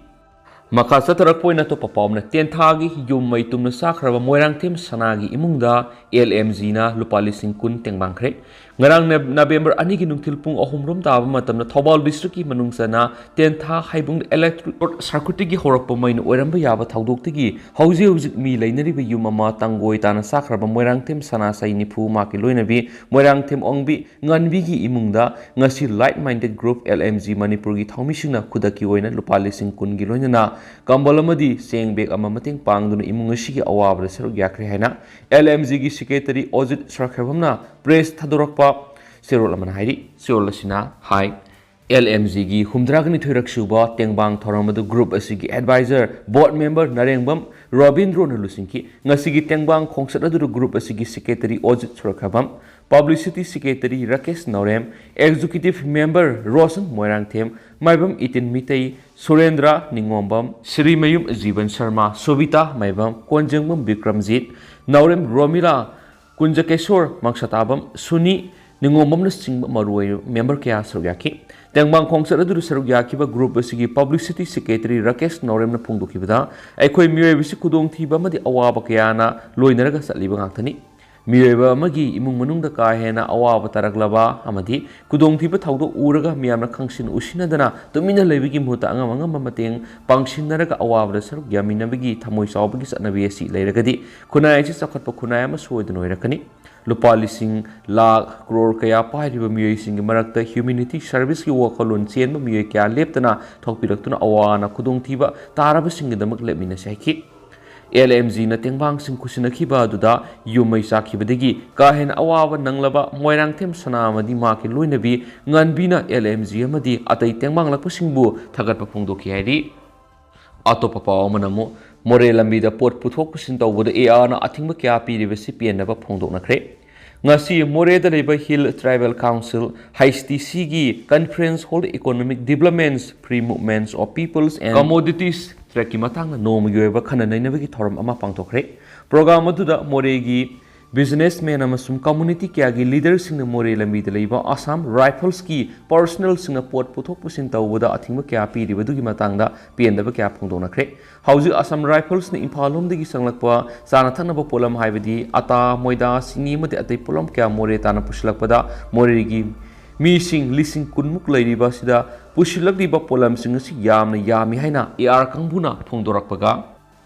ꯃꯈꯥ ꯆꯠꯊꯔꯛꯄ ꯑꯣꯏꯅ ꯑꯇꯣꯞꯄ ꯄꯥꯎ ꯑꯃꯅ, ꯇꯦꯟꯊꯥꯒꯤ ꯌꯨꯝ ꯃꯩ ꯇꯨꯝꯅ ꯆꯥꯈ꯭ꯔꯕ ꯃꯣꯏꯔꯥꯡꯊꯦꯝ ꯁꯅꯥꯒꯤ ꯏꯃꯨꯡꯗ ꯑꯦꯜ ꯑꯦꯝ ꯖꯤꯅ ꯂꯨꯄꯥ ꯂꯤꯁꯤꯡ ꯀꯨꯟ ꯇꯦꯡꯕꯥꯡꯈ꯭ꯔꯦ꯫ ꯉꯔꯥꯡ ꯅꯕ-, ꯅꯕꯦꯝꯕꯔ ꯑꯅꯤꯒꯤ ꯅꯨꯡꯊꯤꯜ ꯄꯨꯡ ꯑꯍꯨꯝ ꯔꯣꯝ ꯇꯥꯕ ꯃꯇꯝꯗ ꯊꯧꯕꯥꯜ ꯗꯤꯁꯇ꯭ꯔꯤꯛꯀꯤ ꯃꯅꯨꯡ ꯆꯟꯅ ꯇꯦꯟꯊꯥ ꯍꯥꯏꯕꯨꯡ ꯏꯂꯦꯛꯇ꯭ꯔꯤꯛ ꯁꯣꯔꯠ ꯁꯔꯀ꯭ꯌꯨꯠꯇꯒꯤ ꯍꯧꯔꯛꯄ ꯃꯩꯅ ꯑꯣꯏꯔꯝꯕ ꯌꯥꯕ ꯊꯧꯗꯣꯛꯇꯒꯤ ꯍꯧꯖꯤꯛ ꯍꯧꯖꯤꯛ ꯃꯤ ꯂꯩꯅꯔꯤꯕ ꯌꯨꯝ ꯑꯃ ꯇꯥꯡꯒꯣꯏ ꯇꯥꯅ ꯆꯥꯈ꯭ꯔꯕ ꯃꯣꯏꯔꯥꯡꯊꯦꯝ ꯁꯅꯥ ꯆꯍꯤ ꯅꯤꯐꯨ, ꯃꯍꯥꯛꯀꯤ ꯂꯣꯏꯅꯕꯤ ꯃꯣꯏꯔꯥꯡꯊꯦꯝ ꯑꯣꯡꯕꯤ ꯉꯥꯟꯕꯤꯒꯤ ꯏꯃꯨꯡꯗ ꯉꯁꯤ like minded group L M G ꯃꯅꯤꯄꯨꯔꯒꯤ ꯊꯧꯃꯤꯁꯤꯡꯅ ꯈꯨꯗꯛꯀꯤ ꯑꯣꯏꯅ ꯂꯨꯄꯥ ꯂꯤꯁꯤꯡ ꯀꯨꯟꯒꯤ ꯂꯣꯏꯅꯅ ꯀꯝꯕꯜ ꯑꯃꯗꯤ ꯆꯦꯡ ꯕꯦꯒ ꯑꯃ ꯃꯇꯦꯡ ꯄꯥꯡꯗꯨꯅ ꯏꯃꯨꯡ ꯑꯁꯤꯒꯤ ꯑꯋꯥꯕꯗ ꯁꯔꯨꯛ ꯌꯥꯈ꯭ꯔꯦ ꯍꯥꯏꯅ ꯑꯦꯜ ꯑꯦꯝ ꯖꯤꯒꯤ ꯁꯦꯀ꯭ꯔꯦꯇꯔꯤ ꯑꯣꯖꯤꯠ ꯁꯔꯈꯦꯕꯝꯅ ꯄ꯭ꯔꯦꯁ ꯊꯥꯗꯣꯔꯛꯄ ꯆꯦꯔꯣꯜ ꯑꯃꯅ ꯍꯥꯏꯔꯤ꯫ ꯆꯦꯔꯣꯜ ꯑꯁꯤꯅ ꯍꯥꯏ, ꯑꯦꯜ ꯑꯦꯝ ꯖꯤꯒꯤ ꯍꯨꯝꯗ꯭ꯔꯥꯒ ꯅꯤꯊꯣꯏꯔꯛ ꯁꯨꯕ ꯇꯦꯡꯕꯥꯡ ꯊꯧꯔꯝ ꯑꯗꯨ ꯒ꯭ꯔꯨꯞ ꯑꯁꯤꯒꯤ ꯑꯦꯗꯚꯥꯏꯖꯔ, ꯕꯣꯔꯗ ꯃꯦꯝꯕꯔ ꯅꯔꯦꯡꯕꯝ ꯔꯣꯕꯤꯟꯗ꯭ꯔꯣꯅ ꯂꯨꯆꯤꯡꯈꯤ꯫ ꯉꯁꯤꯒꯤ ꯇꯦꯡꯕꯥꯡ ꯈꯣꯡꯆꯠ ꯑꯗꯨꯗ ꯒ꯭ꯔꯨꯞ ꯑꯁꯤꯒꯤ ꯁꯦꯀ꯭ꯔꯦꯇꯔꯤ ꯑꯣꯖꯤꯠ ꯁꯨꯔꯈꯕꯝ, ꯄꯕ꯭ꯂꯤꯁꯤꯇꯤ ꯁꯦꯀ꯭ꯔꯦꯇꯔꯤ ꯔꯥꯀꯦꯁ ꯅꯥꯎꯔꯦꯝ, ꯑꯦꯛꯖꯤꯀ꯭ꯌꯨꯇꯤꯚ ꯃꯦꯝꯕꯔ ꯔꯣꯁꯟ ꯃꯣꯏꯔꯥꯡꯊꯦꯝ, ꯃꯥꯏꯕꯝ ꯏꯇꯤꯟ ꯃꯤꯇꯩ, ꯁꯨꯔꯦꯟꯗ꯭ꯔ ꯅꯤꯉꯣꯝꯕꯝ, ꯁꯤꯔꯤꯃꯌꯨꯝ ꯖꯤꯕꯟ ꯁꯔꯃ, ꯁꯣꯕꯤꯇꯥ ꯃꯥꯏꯕꯝ, ꯀꯣꯟꯖꯦꯡꯕꯝ ꯕꯤꯀ꯭ꯔꯝꯖꯤꯠ, ꯅꯥꯎꯔꯦꯝ ꯔꯣꯃꯤꯂꯥ, ꯀꯨꯟꯖꯀꯦꯁꯣꯔ ꯃꯪꯁꯇꯥꯕꯝ, ꯁꯨꯅꯤ ꯅꯤꯉꯣꯝꯕꯝꯅꯆꯤꯡꯕ ꯃꯔꯨꯑꯣꯏꯕ ꯃꯦꯝꯕꯔ ꯀꯌꯥ ꯁꯔꯨꯛ ꯌꯥꯈꯤ꯫ ꯇꯦꯡꯕꯥꯡ ꯈꯣꯡꯆꯠ ꯑꯗꯨꯗ ꯁꯔꯨꯛ ꯌꯥꯈꯤꯕ ꯒ꯭ꯔꯨꯞ ꯑꯁꯤꯒꯤ ꯄꯕ꯭ꯂꯤꯁꯤꯇꯤ ꯁꯦꯀ꯭ꯔꯦꯇꯔꯤ ꯔꯥꯀꯦꯁ ꯅꯥꯎꯔꯦꯝꯅ ꯐꯣꯡꯗꯣꯛꯈꯤꯕꯗ, ꯑꯩꯈꯣꯏ ꯃꯤꯑꯣꯏꯕꯁꯤ ꯈꯨꯗꯣꯡꯊꯤꯕ ꯑꯃꯗꯤ ꯑꯋꯥꯕ ꯀꯌꯥꯅ ꯂꯣꯏꯅꯔꯒ ꯆꯠꯂꯤꯕ ꯉꯥꯛꯇꯅꯤ꯫ ꯃꯤꯑꯣꯏꯕ ꯑꯃꯒꯤ ꯏꯃꯨꯡ ꯃꯅꯨꯡꯗ ꯀꯥ ꯍꯦꯟꯅ ꯑꯋꯥꯕ ꯇꯥꯔꯛꯂꯕ ꯑꯃꯗꯤ ꯈꯨꯗꯣꯡꯊꯤꯕ ꯊꯧꯗꯣꯛ ꯎꯔꯒ ꯃꯤꯌꯥꯝꯅ ꯈꯪꯁꯤꯟ ꯎꯁꯤꯟꯅꯗꯅ ꯇꯨꯃꯤꯟꯅ ꯂꯩꯕꯒꯤ ꯃꯍꯨꯠꯇ ꯑꯉꯝ ꯑꯉꯝꯕ ꯃꯇꯦꯡ ꯄꯥꯡꯁꯤꯟꯅꯔꯒ ꯑꯋꯥꯕꯗ ꯁꯔꯨꯛ ꯌꯥꯃꯤꯟꯅꯕꯒꯤ ꯊꯃꯣꯏ ꯆꯥꯎꯕꯒꯤ ꯆꯠꯅꯕꯤ ꯑꯁꯤ ꯂꯩꯔꯒꯗꯤ ꯈꯨꯟꯅꯥꯏ ꯑꯁꯤ ꯆꯥꯎꯈꯠꯄ ꯈꯨꯟꯅꯥꯏ ꯑꯃ ꯁꯣꯏꯗꯅ ꯑꯣꯏꯔꯛꯀꯅꯤ꯫ ꯂꯨꯄꯥ ꯂꯤꯁꯤꯡ, ꯂꯥꯈ, ꯀ꯭ꯔꯣꯔ ꯀꯌꯥ ꯄꯥꯏꯔꯤꯕ ꯃꯤꯑꯣꯏꯁꯤꯡꯒꯤ ꯃꯔꯛꯇ ꯍ꯭ꯌꯨꯃꯦꯅꯤꯇꯤ ꯁꯔꯚꯤꯁꯀꯤ ꯋꯥꯈꯜꯂꯣꯟ ꯆꯦꯟꯕ ꯃꯤꯑꯣꯏ ꯀꯌꯥ ꯂꯦꯞꯇꯅ ꯊꯣꯛꯄꯤꯔꯛꯇꯨꯅ ꯑꯋꯥ ꯑꯅꯥ ꯈꯨꯗꯣꯡꯊꯤꯕ ꯇꯥꯔꯕꯁꯤꯡꯒꯤꯗꯃꯛ ꯂꯦꯞꯃꯤꯟꯅꯁꯤ ꯍꯥꯏꯈꯤ꯫ ꯑꯦꯜ ꯑꯦꯝ ꯖꯤꯅ ꯇꯦꯡꯕꯥꯡꯁꯤꯡ ꯈꯨꯁꯤꯟꯅꯈꯤꯕ ꯑꯗꯨꯗ ꯌꯨꯝ ꯃꯩ ꯆꯥꯛꯈꯤꯕꯗꯒꯤ ꯀꯥ ꯍꯦꯟꯅ ꯑꯋꯥꯕ ꯅꯪꯂꯕ ꯃꯣꯏꯔꯥꯡꯊꯦꯝ ꯁꯅꯥ ꯑꯃꯗꯤ ꯃꯍꯥꯛꯀꯤ ꯂꯣꯏꯅꯕꯤ ꯉꯥꯟꯕꯤꯅ ꯑꯦꯜ ꯑꯦꯝ ꯖꯤ ꯑꯃꯗꯤ ꯑꯇꯩ ꯇꯦꯡꯕꯥꯡꯂꯛꯄꯁꯤꯡꯕꯨ ꯊꯥꯒꯠꯄ ꯐꯣꯡꯗꯣꯛꯈꯤ ꯍꯥꯏꯔꯤ꯫ ꯑꯇꯣꯞꯄ ꯄꯥꯎ ꯑꯃꯅ ꯑꯃꯨꯛ ꯃꯣꯔꯦ ꯂꯝꯕꯤꯗ ꯄꯣꯠ ꯄꯨꯊꯣꯛ ꯄꯨꯁꯤꯟ ꯇꯧꯕꯗ ꯑꯦ ꯑꯥꯔꯅ ꯑꯊꯤꯡꯕ ꯀꯌꯥ ꯄꯤꯔꯤꯕꯁꯤ ꯄꯦꯟꯗꯕ ꯐꯣꯡꯗꯣꯛꯅꯈ꯭ꯔꯦ꯫ ꯉꯁꯤ ꯃꯣꯔꯦꯗ ꯂꯩꯕ Hill Tribal Council, H T ꯁꯤꯒꯤ Conference Hall Economic Developments, Free Movements of Peoples and Commodities ꯇ꯭ꯔꯦꯛꯀꯤ ꯃꯇꯥꯡꯗ ꯅꯣꯡꯃꯒꯤ ꯑꯣꯏꯕ ꯈꯟꯅ ꯅꯩꯅꯕꯒꯤ ꯊꯧꯔꯝ ꯑꯃ ꯄꯥꯡꯊꯣꯛꯈ꯭ꯔꯦ꯫ ꯄ꯭ꯔꯣꯒ꯭ꯔꯥꯝ ꯑꯗꯨꯗ ꯃꯣꯔꯦꯒꯤ ꯕꯤꯖꯤꯅꯦꯁꯃꯦꯟ ꯑꯃꯁꯨꯡ ꯀꯝꯃꯨꯅꯤꯇꯤ ꯀꯌꯥꯒꯤ ꯂꯤꯗꯔꯁꯤꯡꯅ ꯃꯣꯔꯦ ꯂꯝꯕꯤꯗ ꯂꯩꯕ ꯑꯁꯥꯝ ꯔꯥꯏꯐꯜꯁꯀꯤ ꯄꯔꯁꯅꯦꯜꯁꯤꯡꯅ ꯄꯣꯠ ꯄꯨꯊꯣꯛ ꯄꯨꯁꯤꯟ ꯇꯧꯕꯗ ꯑꯊꯤꯡꯕ ꯀꯌꯥ ꯄꯤꯔꯤꯕꯗꯨꯒꯤ ꯃꯇꯥꯡꯗ ꯄꯦꯟꯗꯕ ꯀꯌꯥ ꯐꯣꯡꯗꯣꯛꯅꯈ꯭ꯔꯦ꯫ ꯍꯧꯖꯤꯛ ꯑꯁꯥꯝ ꯔꯥꯏꯐꯜꯁꯅ ꯏꯝꯐꯥꯜ ꯂꯣꯝꯗꯒꯤ ꯆꯪꯂꯛꯄ ꯆꯥꯅ ꯊꯛꯅꯕ ꯄꯣꯠꯂꯝ ꯍꯥꯏꯕꯗꯤ ꯑꯇꯥ, ꯃꯣꯏꯗꯥ, ꯆꯤꯅꯤ ꯑꯃꯗꯤ ꯑꯇꯩ ꯄꯣꯠꯂꯝ ꯀꯌꯥ ꯃꯣꯔꯦ ꯇꯥꯟꯅ ꯄꯨꯁꯤꯜꯂꯛꯄꯗ ꯃꯣꯔꯦꯒꯤ ꯃꯤꯁꯤꯡ ꯂꯤꯁꯤꯡ ꯀꯨꯟꯃꯨꯛ ꯂꯩꯔꯤꯕ ꯑꯁꯤꯗ ꯄꯨꯁꯤꯜꯂꯛꯂꯤꯕ ꯄꯣꯠꯂꯝꯁꯤꯡ ꯑꯁꯤ ꯌꯥꯝꯅ ꯌꯥꯝꯃꯤ ꯍꯥꯏꯅ ꯑꯦ ꯑꯥꯔ ꯀꯥꯡꯕꯨꯅ ꯐꯣꯡꯗꯣꯔꯛꯄꯒ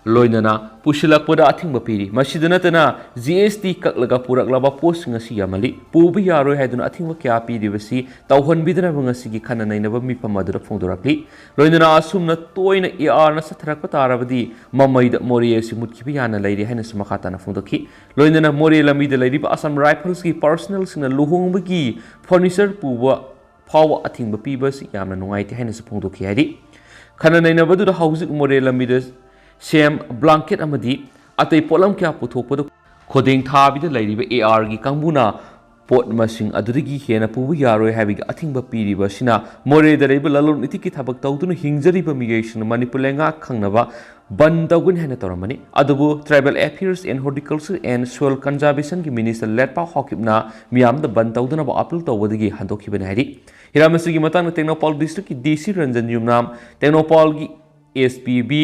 ꯂꯣꯏꯅꯅ ꯄꯨꯁꯤꯜꯂꯛꯄꯗ ꯑꯊꯤꯡꯕ ꯄꯤꯔꯤ꯫ ꯃꯁꯤꯗ ꯅꯠꯇꯅ ꯖꯤ ꯑꯦꯁ ꯇꯤ ꯀꯛꯂꯒ ꯄꯨꯔꯛꯂꯕ ꯄꯣꯠꯁꯤꯡ ꯑꯁꯤ ꯌꯥꯝꯃꯜꯂꯤ, ꯄꯨꯕ ꯌꯥꯔꯣꯏ ꯍꯥꯏꯗꯨꯅ ꯑꯊꯤꯡꯕ ꯀꯌꯥ ꯄꯤꯔꯤꯕꯁꯤ ꯇꯧꯍꯟꯕꯤꯗꯅꯕ ꯉꯁꯤꯒꯤ ꯈꯟꯅ ꯅꯩꯅꯕ ꯃꯤꯐꯝ ꯑꯗꯨꯗ ꯐꯣꯡꯗꯣꯔꯛꯂꯤ꯫ ꯂꯣꯏꯅꯅ ꯑꯁꯨꯝꯅ ꯇꯣꯏꯅ ꯑꯦ ꯑꯥꯔꯅ ꯆꯠꯊꯔꯛꯄ ꯇꯥꯔꯕꯗꯤ ꯃꯃꯩꯗ ꯃꯣꯔꯦ ꯑꯁꯤ ꯃꯨꯠꯈꯤꯕ ꯌꯥꯅ ꯂꯩꯔꯦ ꯍꯥꯏꯅꯁꯨ ꯃꯈꯥ ꯇꯥꯅ ꯐꯣꯡꯗꯣꯛꯈꯤ꯫ ꯂꯣꯏꯅꯅ ꯃꯣꯔꯦ ꯂꯝꯕꯤꯗ ꯂꯩꯔꯤꯕ ꯑꯁꯥꯝ ꯔꯥꯏꯐꯜꯁꯀꯤ ꯄꯔꯁꯅꯦꯜꯁꯤꯡꯅ ꯂꯨꯍꯣꯡꯕꯒꯤ ꯐꯔꯅꯤꯆꯔ ꯄꯨꯕ ꯐꯥꯎꯕ ꯑꯊꯤꯡꯕ ꯄꯤꯕ ꯑꯁꯤ ꯌꯥꯝꯅ ꯅꯨꯡꯉꯥꯏꯇꯦ ꯍꯥꯏꯅꯁꯨ ꯐꯣꯡꯗꯣꯛꯈꯤ ꯍꯥꯏꯔꯤ꯫ ꯈꯟꯅ ꯅꯩꯅꯕꯗꯨꯗ ꯍꯧꯖꯤꯛ ꯃꯣꯔꯦ ꯂꯝꯕꯤꯗ ꯁꯦꯝ, ꯕ꯭ꯂꯥꯡꯀꯦꯠ ꯑꯃꯗꯤ ꯑꯇꯩ ꯄꯣꯠꯂꯝ ꯀꯌꯥ ꯄꯨꯊꯣꯛꯄꯗ ꯈꯨꯗꯦꯡ ꯊꯥꯕꯤꯗ ꯂꯩꯔꯤꯕ ꯑꯦ ꯑꯥꯔꯒꯤ ꯀꯥꯡꯕꯨꯅ ꯄꯣꯠ ꯃꯁꯤꯡ ꯑꯗꯨꯗꯒꯤ ꯍꯦꯟꯅ ꯄꯨꯕ ꯌꯥꯔꯣꯏ ꯍꯥꯏꯕꯒꯤ ꯑꯊꯤꯡꯕ ꯄꯤꯔꯤꯕ ꯑꯁꯤꯅ ꯃꯣꯔꯦꯗ ꯂꯩꯕ ꯂꯂꯣꯟ ꯏꯇꯤꯛꯀꯤ ꯊꯕꯛ ꯇꯧꯗꯨꯅ ꯍꯤꯡꯖꯔꯤꯕ ꯃꯤꯑꯣꯏꯁꯤꯡꯅ ꯃꯅꯤꯄꯨꯔ ꯂꯩꯉꯥꯛ ꯈꯪꯅꯕ ꯕꯟ ꯇꯧꯒꯅꯤ ꯍꯥꯏꯅ ꯇꯧꯔꯝꯕꯅꯤ꯫ ꯑꯗꯨꯕꯨ Tribal Affairs and Horticulture and Soil Conservationꯒꯤ Minister ꯂꯦꯠꯄꯥꯎ ꯍꯥꯎꯀꯤꯞꯅ ꯃꯤꯌꯥꯝꯗ ꯕꯟ ꯇꯧꯗꯅꯕ ꯑꯄꯤꯜ ꯇꯧꯕꯗꯒꯤ ꯍꯟꯗꯣꯛꯈꯤꯕꯅꯤ ꯍꯥꯏꯔꯤ꯫ ꯍꯤꯔꯝ ꯑꯁꯤꯒꯤ ꯃꯇꯥꯡꯗ ꯇꯦꯡꯅꯧꯄꯥꯜ ꯗꯤꯁꯇ꯭ꯔꯤꯛꯀꯤ ꯗꯤ ꯁꯤ ꯔꯟꯖꯟ ꯌꯨꯝꯅꯥꯝ, ꯇꯦꯡꯅꯧꯄꯥꯜꯒꯤ S P B